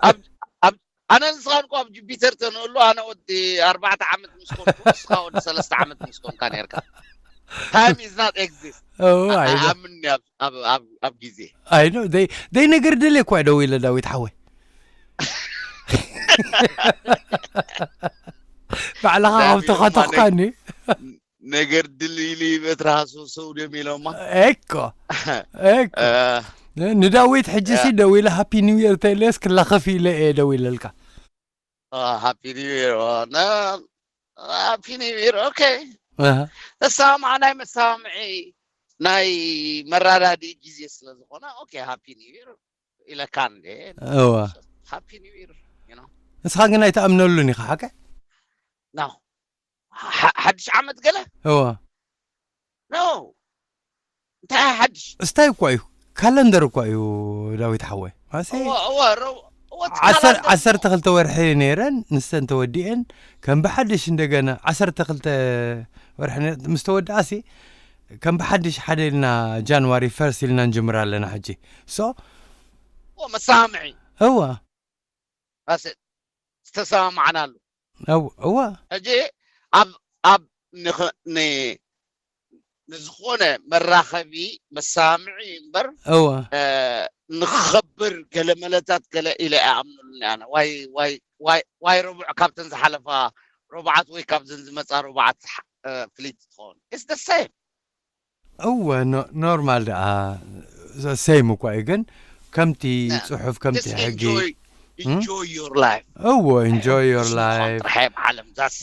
ኣብ ኣብ ኣነ ንስኻን እኮ ኣብ ጁፒተር ተንህሉ፣ ኣነ ወዲ ኣርባዕተ ዓመት ምስ ኮንኩ ንስኻ ወዲ ሰለስተ ዓመት ምስ ኮንካ ነርካ። Time is not exist። እዎ፣ ኣይ ነው። ኣምን ኣብ ኣብ ኣብ ኣብ ግዜ ኣይ ነው ደይ ደይ ነገር ደለ እኳ ደው ኢለ ዳዊት ሓወይ ባዕልኻ ካብ ተኻተኽካኒ ነገር ድልይሊ በትራ ሰው ደም ኢሎማ እኮ እኮ ንዳዊት ሕጂ ሲ ደው ኢለ ሃፒ ኒው ይር ተይለስ ክላኸፍ ኢለ እየ ደው ኢለልካ ሃፒ ኒው ይር። ሃፒ ኒው ይር። ኦኬ፣ ተሰማማዕ ናይ መሰማምዒ ናይ መራዳዲ ግዜ ስለ ዝኾነ ኦኬ ሃፒ ኒው ይር ኢለካ እንዴ። እወ ሃፒ ኒው ይር። ንስኻ ግን ኣይትኣምነሉን ኢኻ ሓቀ ናው ሓድሽ ዓመት ገለ እወ ኖ እንታይ ሓድሽ እስታይ እኳ እዩ ካለንደር እኳ እዩ ዳዊት ሓወይ ማለትሲ እወ እወ ረው- እወ እቲ ዓሰር- ካላንደር ዓሰርተ ክልተ ወርሒ ነይረን ንስተን ተወዲኤን ከም ብሓድሽ እንደገና ዓሰርተ ክልተ ወርሒ ነይረ- ምስ ተወድኣሲ ከም ብሓድሽ ሓደ ኢልና ጃንዋሪ ፈርስት ኢልና ንጅምር ኣለና ሕጂ ሶ እወ መሳምዒ እዋ ራስ ዝተሰማማዕናሉ እው- እዋ ሕጂ ኣብ ኣብ ንኽ- ን- ንዝኾነ መራኸቢ መሳምዒ እምበር እዋ እ፣ ንኽኸብር ገለ መለታት ገለ ኢለ ኣይኣምነሉን ኣነ ዋይ ዋይ ዋይ ዋይ ረቡዕ ካብተን ዝሓለፋ ሮባዓት ወይ ካብዘን ዝመፃ ሮባዓት ዝሓ- እ፣ ፍልይቲ ትኸውን። It's the same. እወ ኖ- ኖርማል ደኣ ሰይም እኳ እዩ፣ ግን ከምቲ Yeah. ጽሑፍ ከምቲ Just ሕጊ enjoy, enjoy your life. እዎ ኢንጆይ ዮር ስሙ ላይፍ ጥራሕ ኣብ ዓለም ዛሰ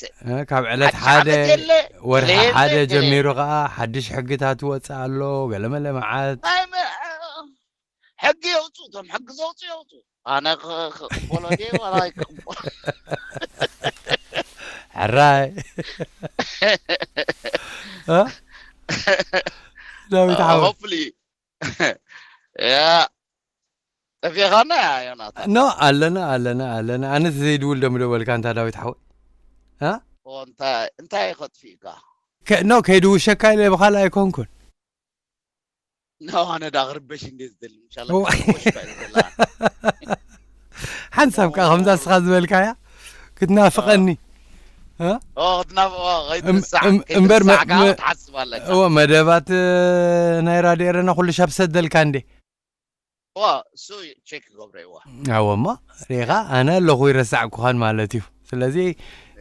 ካብ ዕለት ሓድሽ ሓደ ዓመት የለ፣ ወርሒ ገለ የለ፣ ሓደ ገለ ጀሚሩ የለ። ከዓ ሓድሽ ሕግታት ይወፅእ ኣሎ። ገለመለ መዓት ናይ መ- ሕጊ የውፁ፣ እቶም ሕጊ ዘውፁ የውፁ። ኣነ ክ- ክቕበሎ ድየ ዋላ ኣይክቕበሎ? ሕራይ እ? ዳዊት ሓወ Hopefully. ያ ጠፊኻና ያ ዮናታ። ኖ ኣለና ኣለና ኣለና። ኣነስ ዘይድውል ደምደበልካ እንታ ዳዊት ሓወ እ? ኦ፣ እንታይ እንታይ ከጥፊእካ? ከ- ኖ ከይድውሸካ ኢለ ብካልእ ኣይኮንኩን። ኖ ኣነ ዳ ክርበሽ እንደ ዝደሊ ምሻለ ኦ። ሓንሳብ ከዓ ከምዛ እስኻ ዝበልካያ ክትናፍቐኒ እ? ክትናፍቆ ከይትርሳዕ እም- እምበር መ- ከይትርሳዕ ከዓ መ- ትሓስብ ኣለካ። እዎ መደባት እ፣ ናይ ራድዮ ኤረና ኩሉ ሻብ ሰደልካ እንዴ? እዋ እሱ ቼክ ይገብረ ይዋ ኣወ እሞ ሪኻ ኣነ ኣለኹ ይረሳዕኩኻን ማለት እዩ። ስለዚ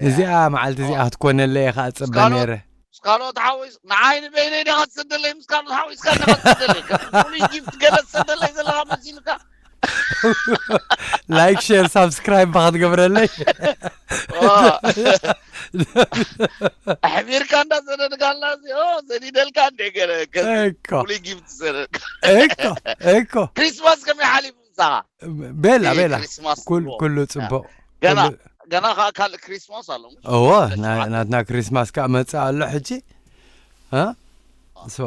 እዚኣ መዓልቲ እዚኣ ክትኮነለ እየ ከዓ ፅበ እስካሎ- ነይረ። ምስ ካልኦት ሓወይ ንዓይ ንበይነይ ዲኻ ትሰደለይ? ምስ ካልኦት ሓወይ እስካ ዲኻ ትሰደለይ? ፍሉይ ጊፍት ገለ ትሰደለይ ዘለኻ መሲልካ? ላይክ ሼር ሳብስክራይብ ባ ክትገብረለይ ዋ። ኣሕቢርካ እንዳሰደድካላ እዚ ኦ፣ ሰዲደልካ እንደ ገለ ከዚ እኮ ፍሉይ ጊፍት ትሰደድካ። እኮ እኮ ክሪስማስ ከመይ ሓሊፉ ምሳኻ? ቤላ ይህ ቤላ ክሪስማስ ኩል- እኮ። ኩሉ ፅቡቅ ገና ኩሉ- ገና ከ- ካልእ ክሪስማስ ኣሎ። እዎ ደስ ና- በሃሊ። ናትና ክሪስማስ ከዓ መፅእ ኣሎ ሕጂ እ? ሶ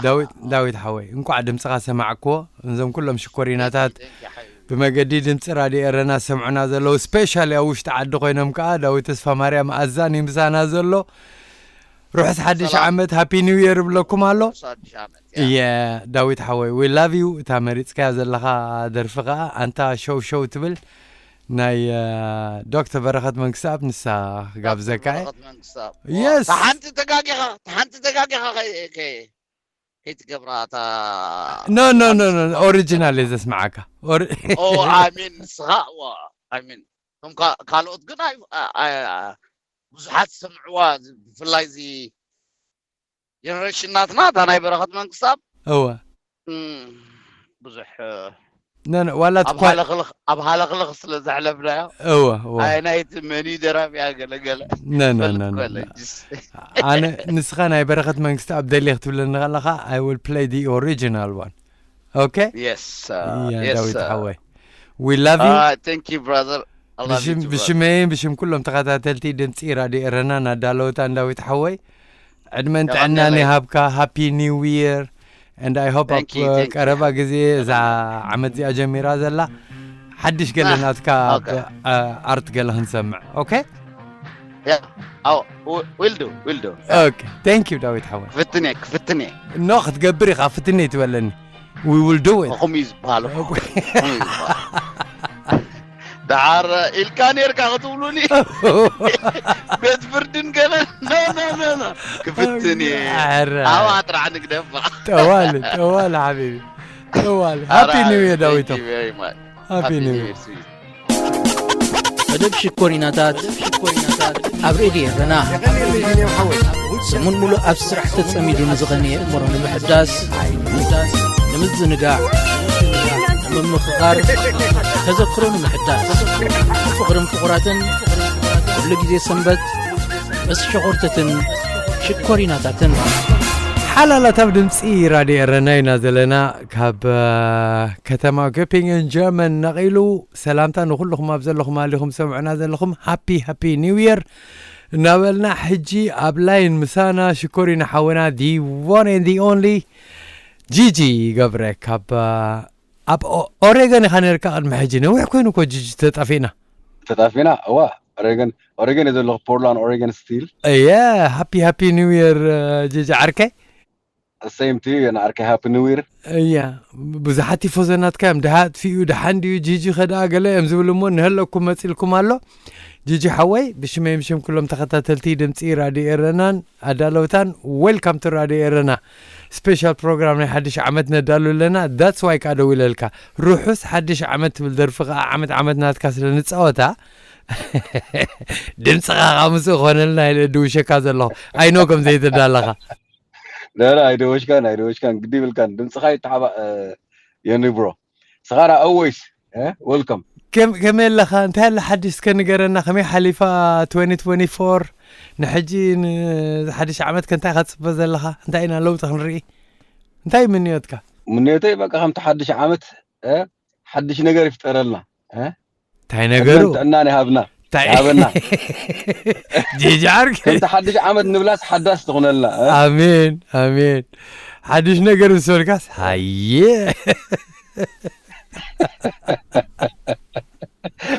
ዳዊት ዳዊት ሓወይ እንኳዕ ድምፅኻ ሰማዕክዎ። እዞም ኩሎም ሽኮሪናታት Thank you, ሓቢቢ። ብመገዲ ድምፂ ራድዮ ኤረና ዝሰምዑና ዘለዉ ስፔሻሊ ኣብ ውሽጢ ዓዲ ኮይኖም ከዓ ዳዊት ተስፋ ማርያም ኣዛን እዩ ምሳና ዘሎ። ርሑስ ሓድሽ ሰላም። ዓመት ሃፒ ኒው የር እብለኩም ኣሎ። ርሑስ ሓድሽ ዓመት፣ ያ። እየ ዳዊት ሓወይ we love you። እታ መሪፅካያ ዘለኻ ደርፊ ከዓ ኣንታ ሸው ሸው ትብል ናይ እ፣ ዶክተር በረኸት መንግስተኣብ ንሳ ክጋብዘካ እየ። በረኸት መንግስተኣብ። የስ ተሓንቲ ተጋጊኻ ተሓንቲ ተጋጊኻ ከይ- ከይ- ከይትገብራ እታ ኖ ኖ ኖ ኖ ኦሪጂናል እየ ዘስምዓካ። ኦሪ- ኦ ኣሚን ንስኻ ዋ ኣሚን እቶም ካ- ካልኦት ግን ኣይ- ኣይ- ኣይ- ብዙሓት ዝሰምዕዋ እዚ- ብፍላይ እዚ ጀነሬሽን ናትና እታ ናይ በረኸት መንግስተኣብ እወ እም፣ ብዙሕ ኖ ኖ ዋላ ኣብ ትኳ ሃለኽልኽ ኣብ ሃለኽልኽ ስለ ዘሕለፍናዮ እወ እወ ኣይ ናይቲ መኒ ደራፊያ ገለገለ ኖ ኖ ፈልጥ ኖ ኖ ኮለ ኖ። ኣነ ንስኻ ናይ በረኸት መንግስተኣብ ደልየ ክትብለኒ ከለኻ I will play the original one. Okay? የስ ያ ዳዊት ሓወይ we love you። Thank you brother. I love you ብሽም too, brother. ብሽመይን ብሽም ኩሎም ተኸታተልቲ ድምፂ ራድዮ ኤረና ናዳለወታን ዳዊት ሓወይ ዕድመን ጥዕናን ይሃብካ። ሃፒ ኒው ይር and I hope ኣብ Thank you, thank you. ቀረባ ግዜ እዛ ዓመት እዚኣ ጀሚራ ዘላ ሓድሽ ገለ Ah, ናትካ okay. ኣርት ገለ ክንሰምዕ። ኦኬ Yeah. Oh, w- will do, will do. ኦኬ thank you ዳዊት ሓወይ። ክፍትን እየ ክፍትን እየ። ኖ ክትገብር ኢኻ ፍትነይ ትበለኒ። We will do it. ከምኡ እዩ ዝበሃል እኮ። ከምኡ እዩ ዝበሃል። ደሓር ኢልካ ነርካ ክትብሉኒ ቤት ፍርድን ገለ no no no no ክፍትን እየ። ኧረ። ኣብኣ ጥራሕ ንግደፋ። ጠዋሊ ጠዋሊ ሓቢቢ ጠዋሊ ሃፒ ኒው ይር ዳዊቶ። ሃፒ ኒው ይር። መደብ ሽኮሪናታት ኣብ ሬድዮ ኤረና ሰሙን ሙሉእ ኣብ ስራሕ ተጸሚዱ ንዝቐነየ እምሮ ንምሕዳስ፣ ንምዝንጋዕ፣ ንምምኽኻር፣ ተዘክሮ ንምሕዳስ፣ ፍቕርን ፍቑራትን ኩሉ ግዜ ሰንበት ምስ ሸኾርተትን ሽኮሪናታትን። ሓላላት ኣብ ድምፂ ራድዮ ኤረና ኢና ዘለና። ካብ እ፣ ከተማ ጎፒንገን ጀርመን ነቒሉ ሰላምታ ንኩልኹም ኣብ ዘለኹም ኣሊኹም ሰምዑና ዘለኹም ሃፒ ሃፒ ኒው ይር እናበልና ሕጂ ኣብ ላይን ምሳና ሽኮሪና ሓውና the one and the only ጂጂ ገብረ ካብ እ፣ ኣብ ኦ- ኦሬገን ኢኻ ነርካ ቅድሚ ሕጂ ነዊሕ ኮይኑ እኮ ጂጂ ተጣፊእና። ተጣፊና እዋ ኦሬገን ኦሬገን እየ ዘለኹ ፖርላንድ ኦሬገን ስቲል። እየ ሃፒ ሃፒ ኒው ይር ጂጂ ዓርከይ። Same to you ንዓርከይ ሃፒ ኒው ይር። እያ ብዙሓት ቲፎዞ ናትካ እዮም ድሃ ኣጥፊኡ ደሓን ድዩ ጂጂ ከደኣ ገለ እዮም ዝብል እሞ ንህለኩም መፂልኩም ኣሎ። ጂጂ ሓወይ ብሽመይ ብሽም ኩሎም ተኸታተልቲ ድምፂ ራድዮ ኤረናን ኣዳለውታን ዌልካም ቱ ራድዮ ኤረና። ስፔሻል ፕሮግራም ናይ ሓድሽ ዓመት ነዳሉ ኣለና። That's why ከዓ ደዊለልካ ርሑስ ሓድሽ ዓመት ትብል ደርፊ ከዓ ዓመት ዓመት ናትካ ስለ ንፃወታ ድምፅኻ ካብ ምስኡ ክኾነልና ኢለ ድውሸካ ዘለኹ። ኣይኖ ከም ዘይትዳ ኣለኻ። لا لا ኣይደወሽካን ኣይደወሽካን ግዲ ይብልካን ድምፅኻ ይተሓባ የኒ ብሮ ስኻራ always welcome። ከመይ ኣለኻ? እንታይ ኣለ ሓድሽ እስከ ንገረና። ከመይ ሓሊፋ twenty twenty-four? ንሕጂ ንሓድሽ ዓመት ከ እንታይ ኢኻ ትፅበ ዘለኻ? እንታይ ኢና ለውጢ ክንርኢ? እንታይ ምንዮትካ? ምንዮተይ በቃ ከምቲ ሓድሽ ዓመት ሓድሽ ነገር ይፍጠረልና። እንታይ ነገሩ? ጥዕናን ይሃብና ይሃበና። ጂጂ ዓርኪ። ከምቲ ሓድሽ ዓመት ንብላስ ሓዳስ ትኾነልና። ኣሜን ኣሜን። ሓድሽ ነገር ምስ በልካስ ሃየ።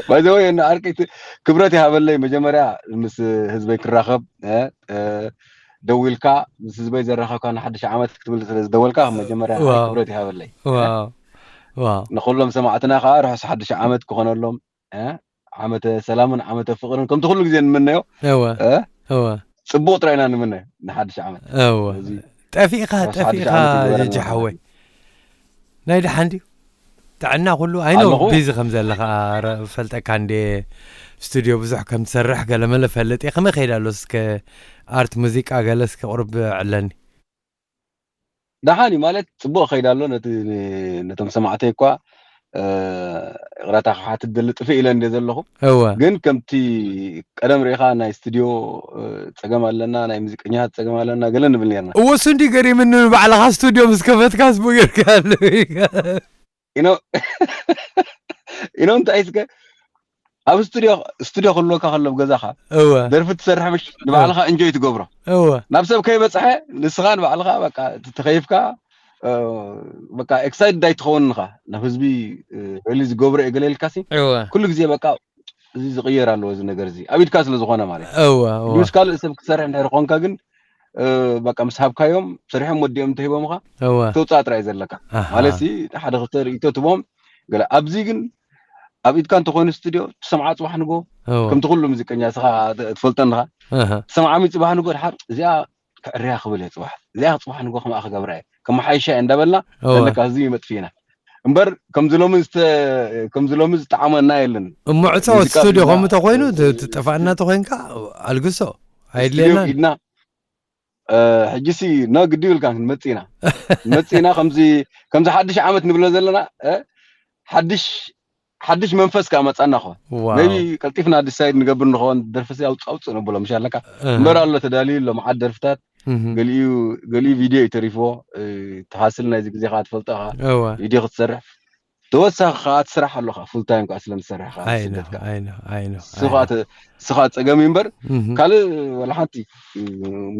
ባይዘወይ እና ዓርቂ ክብረት ይሃበለይ። መጀመርያ ምስ ህዝበይ ክራኸብ ደዊልካ ምስ ህዝበይ ዘራኸብካ ንሓድሽ ዓመት ክትብል ስለ ዝደወልካ መጀመርያ ክብረት ይሃበለይ። ንኩሎም ሰማዕትና ከዓ ርሑስ ሓድሽ ዓመት ክኾነሎም፣ ዓመተ ሰላምን ዓመተ ፍቅርን ከምቲ ኩሉ ግዜ ንምነዮ። እወ እወ ፅቡቅ ጥራይ ኢና ንምነዮ ንሓድሽ ዓመት። እወ ጠፊእካ ጠፊእካ ጀጂ ሓወይ። ናይ ደሓን ድዩ? ጥዕና ኩሉ? ኣይኖ ቢዚ ከም ዘለኻ ፈልጠካ እንዴ። ስቱድዮ ብዙሕ ከም ትሰርሕ ገለመለ ፈልጥ እየ። ከመይ ከይድ ኣሎ እስከ ኣርት ሙዚቃ ገለ እስከ ቁርብ ዕለኒ። ደሓን እዩ ማለት ፅቡቅ ከይድ ኣሎ። ነቶም ሰማዕተይ እኳ ይቅረታ ክሓትት ደሊ ጥፍእ ኢለ እንደ ዘለኹ። እወ ግን ከምቲ ቀደም ርኢኻ ናይ ስቱድዮ ፀገም ኣለና ናይ ሙዚቀኛታት ፀገም ኣለና ገለ ንብል ነርና። እወ እሱ እንዲ ገሪምኒ ንባዕልኻ ስቱድዮ ምስ ከፈትካ ስቡ ጌርካ ኣሎ። ኢኖ ኢኖ እንታይ እስከ ኣብ ስቱድዮ ስቱድዮ ክህልወካ ከሎ ኣብ ገዛኻ እወ ደርፊ ትሰርሕ ምሽ ንባዕልኻ እንጆይ ትገብሮ። እወ ናብ ሰብ ከይበፅሐ ንስኻ ንባዕልኻ በቃ ተኸይፍካ በቃ ኤክሳይትድ ኣይትኸውን ኢኻ። ናብ ህዝቢ ሪሊ ዝገብሮ እየ ገለ ኢልካሲ እወ ኩሉ ግዜ በቃ እዚ ዝቕየር ኣለዎ እዚ ነገር እዚ ኣብ ኢድካ ስለ ዝኾነ ማለት እዩ። እወ እወ ምስ ካልእ ሰብ ክትሰርሕ እንድሕር ኮንካ ግን በቃ ምስ ሃብካዮም ሰሪሖም ወዲኦም እንተሂቦምኻ እወ ተውፃእ ጥራይ ዘለካ ኣሃ ማለት ሲ ሓደ ክልተ ርእቶ ትቦም ገለ ኣብዚ ግን ኣብ ኢድካ እንተኮይኑ ስቱድዮ ትሰምዓ ፅባሕ ንጎ እወ ከምቲ ኩሉ ሙዚቀኛ ስኻ ትፈልጠንኻ ኣሃ ትሰምዓሚ ፅባሕ ንጎ ድሓር እዚኣ ክዕርያ ክብል እየ ፅባሕ እዚኣ ፅባሕ ንጎ ከምኣ ክገብራ እየ ከመሓይሻ እየ እንዳበልና እወ ዘለካ ህዝቢ መጥፊእና እምበር ከምዚ ሎሚ ዝተ- ከምዚ ሎሚ ዝጠዓመና የለን። እሞ ዕፃወት ሙዚቃ ስቱድዮ ሒዝና ከምኡ ተኮይኑ ት- ትጠፋእና ተኮይንካ ኣልግሶ ስቱድዮ ኣየድልየናን። ኪድና ሕጂሲ ኖ ግዲ ይብልካ ክንመፅእ ኢና ክንመፅእ ኢና ከምዚ ከምዚ ሓድሽ ዓመት ንብሎ ዘለና እ፣ ሓድሽ ሓድሽ መንፈስ ከዓ መፃና ኾን ዋው ቢ ቀልጢፍና ዲሳይድ ንገብር ንኸውን ደርፍሲ ኣውፅእ ኣውፅእ ነብሎ ምሽ ኣለካ እህ፣ እምበር ኣሎ ተዳልዩ ኣሎ መዓት ደርፍታት እህ፣ ገሊኡ ገሊኡ ቪድዮ እዩ ተሪፍዎ እ፣ ተሃስል ናይዚ ግዜ ከዓ ትፈልጦ ኢኻ እወ ቪድዮ ክትሰርሕ ተወሳኺ ከዓ ትስራሕ ኣለኻ ፉል ታይም ከዓ ስለምትሰርሕ ከዓ I know ስደት ከዓ I know I know I ስኻ know ተ- ስኻ ፀገም እዩ እምበር እህ፣ ካልእ ወላ ሓንቲ እ፣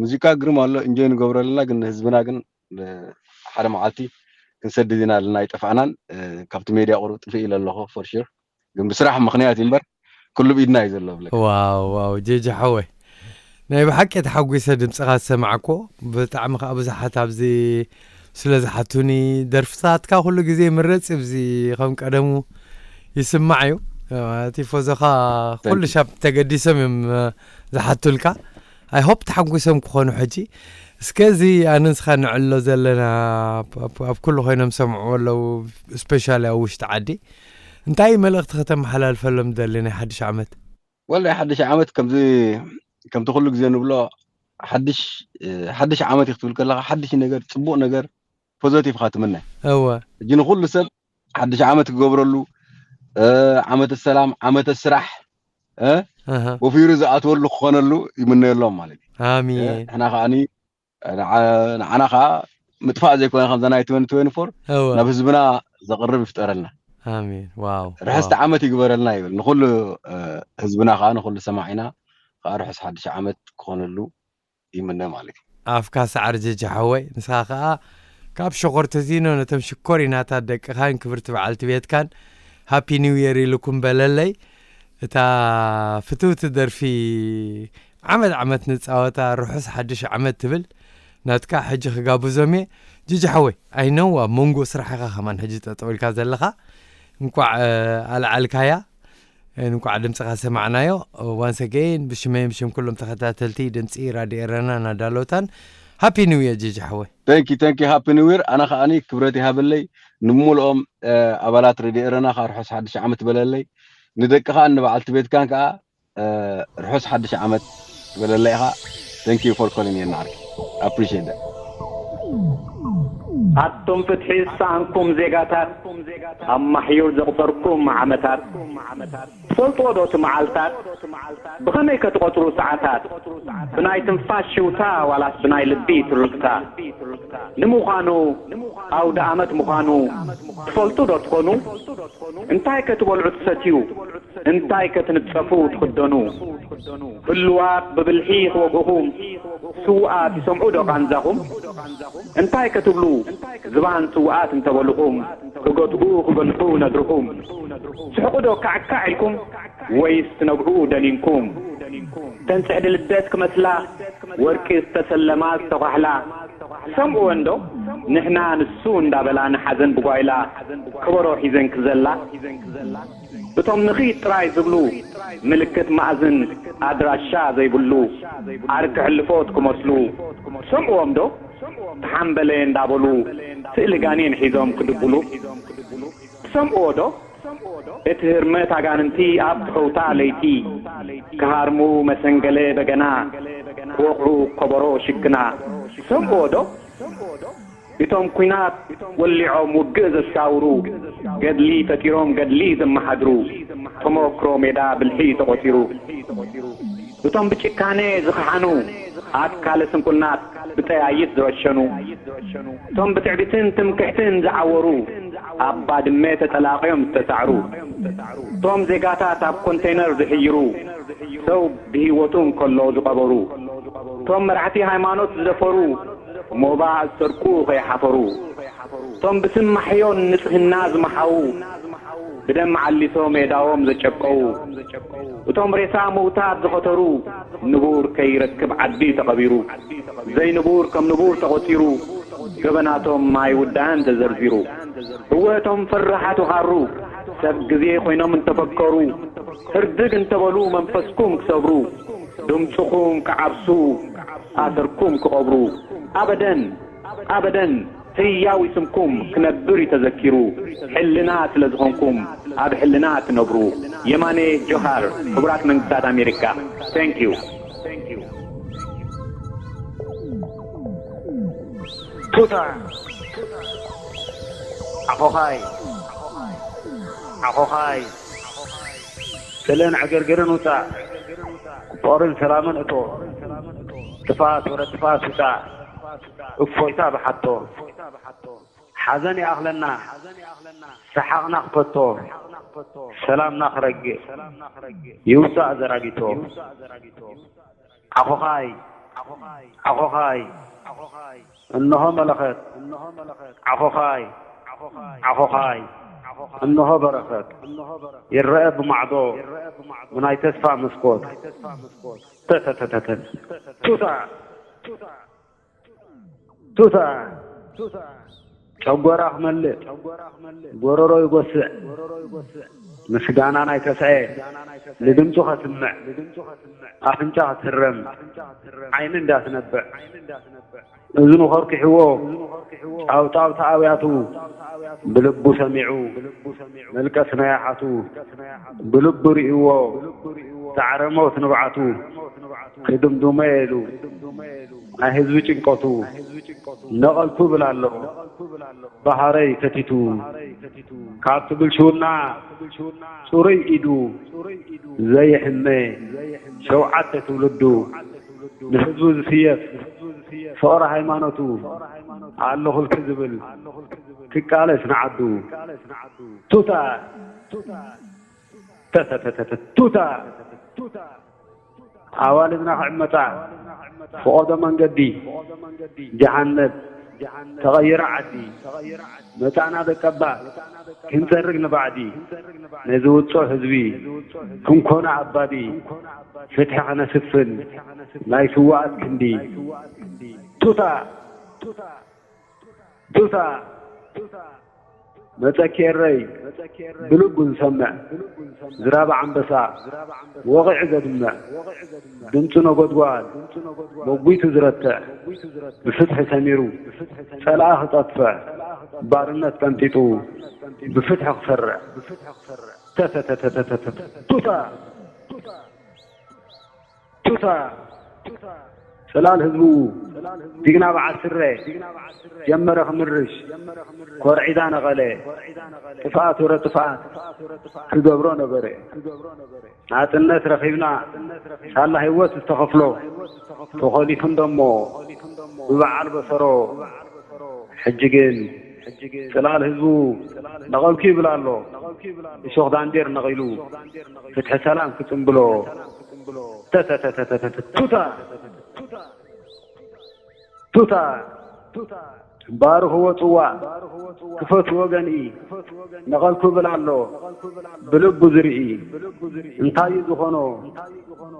ሙዚቃ ግርም ኣሎ እንጆይ ንገብረልና ግን ንህዝብና ግን እ፣ ሓደ መዓልቲ ክንሰድድ ኢና ኣለና ኣይጠፋእናን እ፣ ካብቲ ሜድያ ቁሩብ ጥፍእ ኢለ ኣለኹ ፎር ሹር ግን ብስራሕ ምኽንያት እዩ እምበር ኩሉ ብኢድና እዩ ዘሎ ብለካ ዋው ዋው ጀጂ ሓወይ ናይ ብሓቂ ተሓጒሰ ድምፅኻ ዝሰማዕኮ ብጣዕሚ ከዓ ብዙሓት ኣብዚ ስለ ዝሓቱኒ ደርፍታትካ ኩሉ ግዜ ምረፅ ብዚ ከም ቀደሙ ይስማዕ እዩ ቲፎዞኻ ኩሉ ሻብ ተገዲሶም እዮም ዝሓቱልካ I hope ተሓጒሶም ክኾኑ ሕጂ እስከዚ ኣነ ንስኻ ንዕሎ ዘለና ኣብ ኩሉ ኮይኖም ሰምዕዎ ኣለዉ ስፔሻሊ ኣብ ውሽጢ ዓዲ እንታይ መልእኽቲ ከተመሓላልፈሎም ደሊ ናይ ሓድሽ ዓመት ወላሂ ሓድሽ ዓመት ከምዚ ከምቲ ኩሉ ግዜ ንብሎ ሓድሽ ሓድሽ ዓመት እዩ ክትብል ከለካ ሓድሽ ነገር ፅቡቅ ነገር ፖዘቲቭ ኢካ ትምነ እወ ሕጂ ንኩሉ ሰብ ሓድሽ ዓመት ክገብረሉ ዓመተ ሰላም ዓመተ ስራሕ ወፊሩ ዝኣትወሉ ክኾነሉ ይምነየሎም ማለት እዩ ኣሜን ንሕና ከዓኒ ንዓና ከዓ ምጥፋእ ዘይኮነ ከምዛ ናይ ትወንቲ ትወንቲ ፎር እወ ናብ ህዝብና ዘቕርብ ይፍጠረልና ኣሜን ዋው ርሕስቲ ዋው ዓመት ይግበረልና ይብል ንኩሉ ህዝብና ከዓ ንኩሉ ሰማዒና ከዓ ርሑስ ሓድሽ ዓመት ክኾነሉ ይምነ ማለት እዩ ኣፍካ ሰዓር ጀጂ ሓወይ ንስኻ ከዓ ካብ ሸኾር ተዚኖ ነቶም ሽኮሪናታት ደቅኻን ክብርቲ በዓልቲ ቤትካን ሃፒ ኒው የር ኢልኩም በለለይ እታ ፍትውቲ ደርፊ ዓመት ዓመት ንፃወታ ርሑስ ሓድሽ ዓመት ትብል ናትካ ሕጂ ክጋብዞም እየ ጅጅ ሓወይ ኣይነው ኣብ መንጎ ስራሕ ኢኻ ከማን ሕጂ ጠጠው ኢልካ ዘለኻ እንኳዕ ኣልዓልካያ እንኳዕ ድምፅኻ ሰማዕናዮ ዋንስ ኣገይን ብሽመይን ብሽም ኩሎም ተኸታተልቲ ድምፂ ራድዮ ኤረና ናዳሎታን ሃፒ ኒው የር ጅጅ ሓወይ Thank you thank you happy new year ኣነ ከዓኒ ክብረት ይሃበለይ ንምልኦም ኣባላት ሬድዮ ኤረና ካብ ርሑስ ሓድሽ ዓመት በለለይ ንደቅኻን ንበዓልቲ ቤትካን ከዓ ርሑስ ሓድሽ ዓመት ትበለላ ኢኻ። Thank you for calling የና ዓርኪ። Appreciate that። ኣቱም ፍትሒ ዝሰኣንኩም ዜጋታት፣ ኣብ ማሕዩር ዘቑጸርኩም ዓመታት፣ ትፈልጥዎ ዶ እቲ መዓልታት? ብኸመይ ከ ትቖጽሩ ሰዓታት? ብናይ ትንፋሽ ሽውታ ዋላስ ብናይ ልቢ ትርግታ? ንምዃኑ ኣውደ ኣመት ምዃኑ ትፈልጡ ዶ ትኾኑ? እንታይ ከ ትበልዑ ትሰትዩ? እንታይ ከ ትንጸፉ ትኽደኑ? ህሉዋት ብብልሒ ክወግኡኹም፣ ስዉኣት ይሰምዑ ዶ ቃንዛኹም? እንታይ ከ ትብሉ ዝባን ስዉኣት እንተበሉኹም? ክገትኡ ክገንሑ ነድርኹም። ስሕቑ ዶ ካዕካዕ ኢልኩም ወይስ ትነግዑ ደኒንኩም? ተን ጽሕዲ ልደት ክመስላ ወርቂ ዝተሰለማ ዝተዃሕላ ትሰምዕወን ዶ? ንሕና ንሱ እንዳበላ ንሓዘን ብጓይላ ከበሮ ሒዘን ክዘላ። እቶም ንኺድ ጥራይ ዝብሉ ምልክት ማእዝን ኣድራሻ ዘይብሉ ዓርኪ ሕልፎት ክመስሉ ትሰምዕዎም ዶ? ተሓምበለ እንዳበሉ ስእሊ ጋኔን ሒዞም ክድብሉ ትሰምዕዎ ዶ? እቲ ህርመት ኣጋንንቲ ኣብ ትኸውታ ለይቲ ክሃርሙ መሰንገለ በገና ክወቕዑ ከበሮ ሽክና ትሰምዕዎ ዶ? እቶም ኲናት ወሊዖም ውግእ ዘሳውሩ ገድሊ ፈጢሮም ገድሊ ዘመሓድሩ ተመክሮ ሜዳ ብልሒ ተቖጺሩ እቶም ብጭካኔ ዝኸሓኑ ኣካለ ስንኩላት ብጠያይት ዝረሸኑ እቶም ብትዕቢትን ትምክሕትን ዝዓወሩ ኣብ ባድመ ተጠላቕዮም ዝተሳዕሩ እቶም ዜጋታት ኣብ ኮንተይነር ዝሕይሩ ሰው ብህይወቱ እንከሎ ዝቐበሩ እቶም መራሕቲ ሃይማኖት ዝደፈሩ ሞባእ ዝሰርቁ ከይሓፈሩ እቶም ብስም ማሕዮን ንጽህና ዝመሓዉ ብደም ዓሊሶም የእዳዎም ዘጨቀዉ እቶም ሬሳ ምውታት ዝኸተሩ ንቡር ከይረክብ ዓዲ ተቐቢሩ ዘይንቡር ከም ንቡር ተቖጺሩ ገበናቶም ኣይውዳእን ተዘርዚሩ እወ እቶም ፈራሓት ወኻሩ ሰብ ግዜ ኮይኖም እንተፈከሩ ህርድግ እንተበሉ መንፈስኩም ክሰብሩ ድምፅኹም ክዓብሱ ኣሰርኩም ክቐብሩ ኣበደን ኣበደን ህያው ስምኩም ክነብር እዩ ተዘኪሩ ሕልና ስለ ዝኾንኩም ኣብ ሕልና ትነብሩ የማነ ጆሃር ሕቡራት መንግስታት ኣሜሪካ thank you ቱታ ዓኾኻይ ዓኾኻይ ስለን ዕግርግርን ውፃእ ፍቕርን ሰላምን እቶ ጥፋት ወረ ጥፋት ውፃእ እፎይታ ብሓቶ ሓዘን ይኣኽለና ሰሓቕና ክፈቶ ሰላምና ክረግእ ይውፃእ ዘራጊቶ ዓኾኻይ ዓኾኻይ እንሆ መለኸት ዓኾኻይ ዓኾኻይ እንሆ በረኸት ይረአ ብማዕዶ ብናይ ተስፋ መስኮት ተተተተተ ቱታ ቱታ ጨጎራ ክመልእ ጎረሮ ይጎስዕ ምስጋና ናይ ተስዐ ንድምፁ ከስምዕ ኣፍንጫ ክትህረም ዓይኒ እንዳትነብዕ እዝኑ ከርኪሕዎ ጫውጫው ተኣውያቱ ብልቡ ሰሚዑ መልቀስ ናይ ኣሓቱ ብልቡ ርእይዎ ፃዕረ ሞት ንብዓቱ ክድምድሞ ኢሉ ናይ ህዝቢ ጭንቀቱ ነቐልኩ ይብል ኣሎ ባህረይ ከቲቱ ካብቲ ብልሽውና ጽሩይ ኢዱ ዘይሕመ ሸውዓተ ትውልዱ ንህዝቡ ዝስየፍ ፍቕሪ ሃይማኖቱ ኣለኹልኪ ዝብል ክቃለስ ንዓዱ ቱታ ተተተተተ ቱታ ኣዋልድና ክዕመጻ ፍቖዶ መንገዲ ጀሃነብ ተቐይራ ዓዲ መጻእና ደቀባ ክንጸርግ ንባዕዲ ነዚ ውጹዕ ህዝቢ ክንኮና ኣባዲ ፍትሒ ከነስፍን ናይ ስዋኣት ክንዲ ቱታ ቱታ መጸኪ ኤረይ ብልቡ ዝሰምዕ ዝራብ ኣንበሳ ወቒዑ ዘድምዕ ድምጺ ነጎድጓድ መጒቱ ዝረትዕ ብፍትሒ ሰሚሩ ጸላኢ ክጠፍዕ ባርነት ቀንጢጡ ብፍትሒ ክሰርዕ ተተተተተተተ ቱታ ቱታ ጽላል ህዝቡ ጅግና በዓል ስረ ጀመረ ክምርሽ ኮርዒዳ ነቐለ ጥፍኣት ወረ ጥፍኣት ክገብሮ ነበረ። ናጽነት ረኺብና ሳላ ህይወት ዝተኸፍሎ ተኾሊፉ እንደሞ ብበዓል በሰሮ ሕጂ ግን ጽላል ህዝቡ ነቐልኩ ይብል ኣሎ። እሾኽ ዳንዴር ነቒሉ ፍትሒ ሰላም ክጽምብሎ ተተተተተተ ቱታ ቱታ ባርኽዎ ጽዋእ ክፈት ወገንኢ ነቐልኩ ብል ኣሎ ብልቡ ዝርኢ እንታይ እዩ ዝኾኖ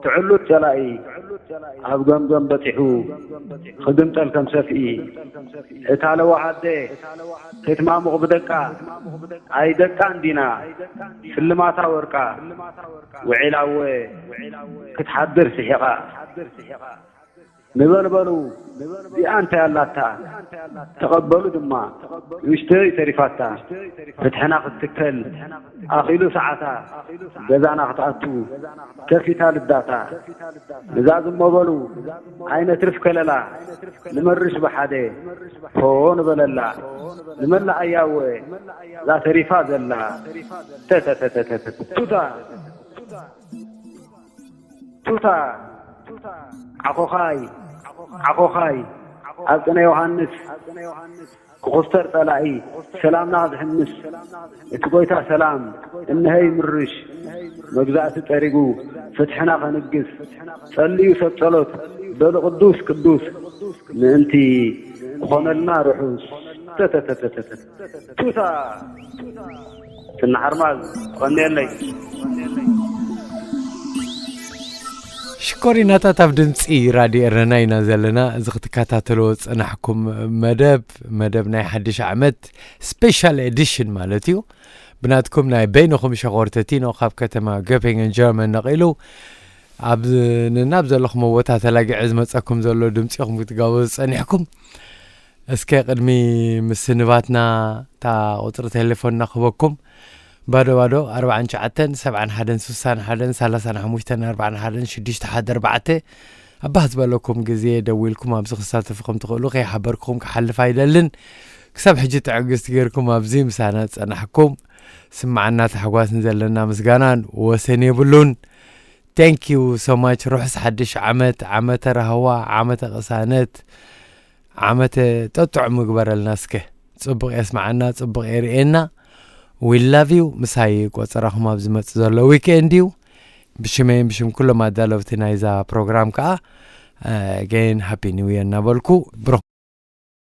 ትዕሉት ጸላኢ ኣብ ገምገም በጺሑ ክግምጠል ከም ሰፍኢ እታ ለዋህ ኣደ ክትማሙቕ ብደቃ ኣይ ደቃ እንዲና ስልማታ ወርቃ ውዒላ እወ ክትሓድር ስሒቓ ንበልበሉ እዚኣ እንታይ ኣላታ ተቐበሉ ድማ ንእሽተይ ተሪፋታ ፍትሕና ክትትከል ኣኺሉ ሰዓታ ገዛና ክትኣቱ ከፊታ ልዳታ ንዛ ዝሞ በሉ ኣይነትርፍ ከለላ ንመርሽ ብሓደ ሆ ንበለላ ንመላእ ኣያወ እዛ ተሪፋ ዘላ ተተተተተተ ቱታ ቱታ ዓኾኻይ ዓኾኻይ ኣብ ቅነ ዮሃንስ ክኹስተር ጸላኢ ሰላምና ዝሕምስ እቲ ጎይታ ሰላም እንሀይ ምርሽ መግዛእቲ ጸሪጉ ፍትሕና ከንግስ ጸልዩ ሰብ ጸሎት በሉ ቅዱስ ቅዱስ ምእንቲ ክኾነልና ርሑስ ተተተተተተ ቱታ ትናሓርማዝ ትቐንየለይ። ሽኮሪናታት ኣብ ድምፂ ራድዮ ኤረና ኢና ዘለና። እዚ ክትከታተልዎ ዝፀናሕኩም መደብ መደብ ናይ ሓድሽ ዓመት ስፔሻል ኤዲሽን ማለት እዩ። ብናትኩም ናይ በይንኹም ሸኾር ተቲኖ ካብ ከተማ ገፔንገን ጀርመን ነቒሉ ኣብ ንናብ ዘለኹም ቦታ ተላጊዐ ዝመፀኩም ዘሎ ድምፂኹም ክትጋበዙ ፀኒሕኩም። እስከ ቅድሚ ምስንባትና እታ ቁፅሪ ቴሌፎንና ክህበኩም። ባዶ ባዶ ኣርባዓን ትሽዓተን ሰብዓን ሓደን ስሳን ሓደን ሰላሳን ሓሙሽተን ኣርባዓን ሓደን ሽዱሽተ ሓደ ኣርባዕተ ኣባህ ዝበለኩም ግዜ ደዊልኩም ኣብዚ ክሳተፉ ከም ትኽእሉ ከይሓበርኩኹም ክሓልፍ ኣይደልን። ክሳብ ሕጂ ትዕግስቲ ጌርኩም ኣብዚ ምሳና ዝጸናሕኩም ስምዓና ታሕጓስን ዘለና ምስጋናን ወሰን የብሉን። Thank you so much። ርሑስ ሓድሽ ዓመት፣ ዓመተ ራህዋ፣ ዓመተ ቅሳነት፣ ዓመተ ጠጥዑ ምግበረልና እስከ። ጽቡቕ የስምዓና፣ ጽቡቕ የርእየና። We love you። ምሳይ ቆጸራኹም ኣብ ዝመጽእ ዘሎ ዊክኤንድ እዩ። ብሽመይን ብሽም ኩሎም ኣዳለውቲ ናይዛ ፕሮግራም ከኣ again ሃፒ ኒው ይር እናበልኩ ብሩኽ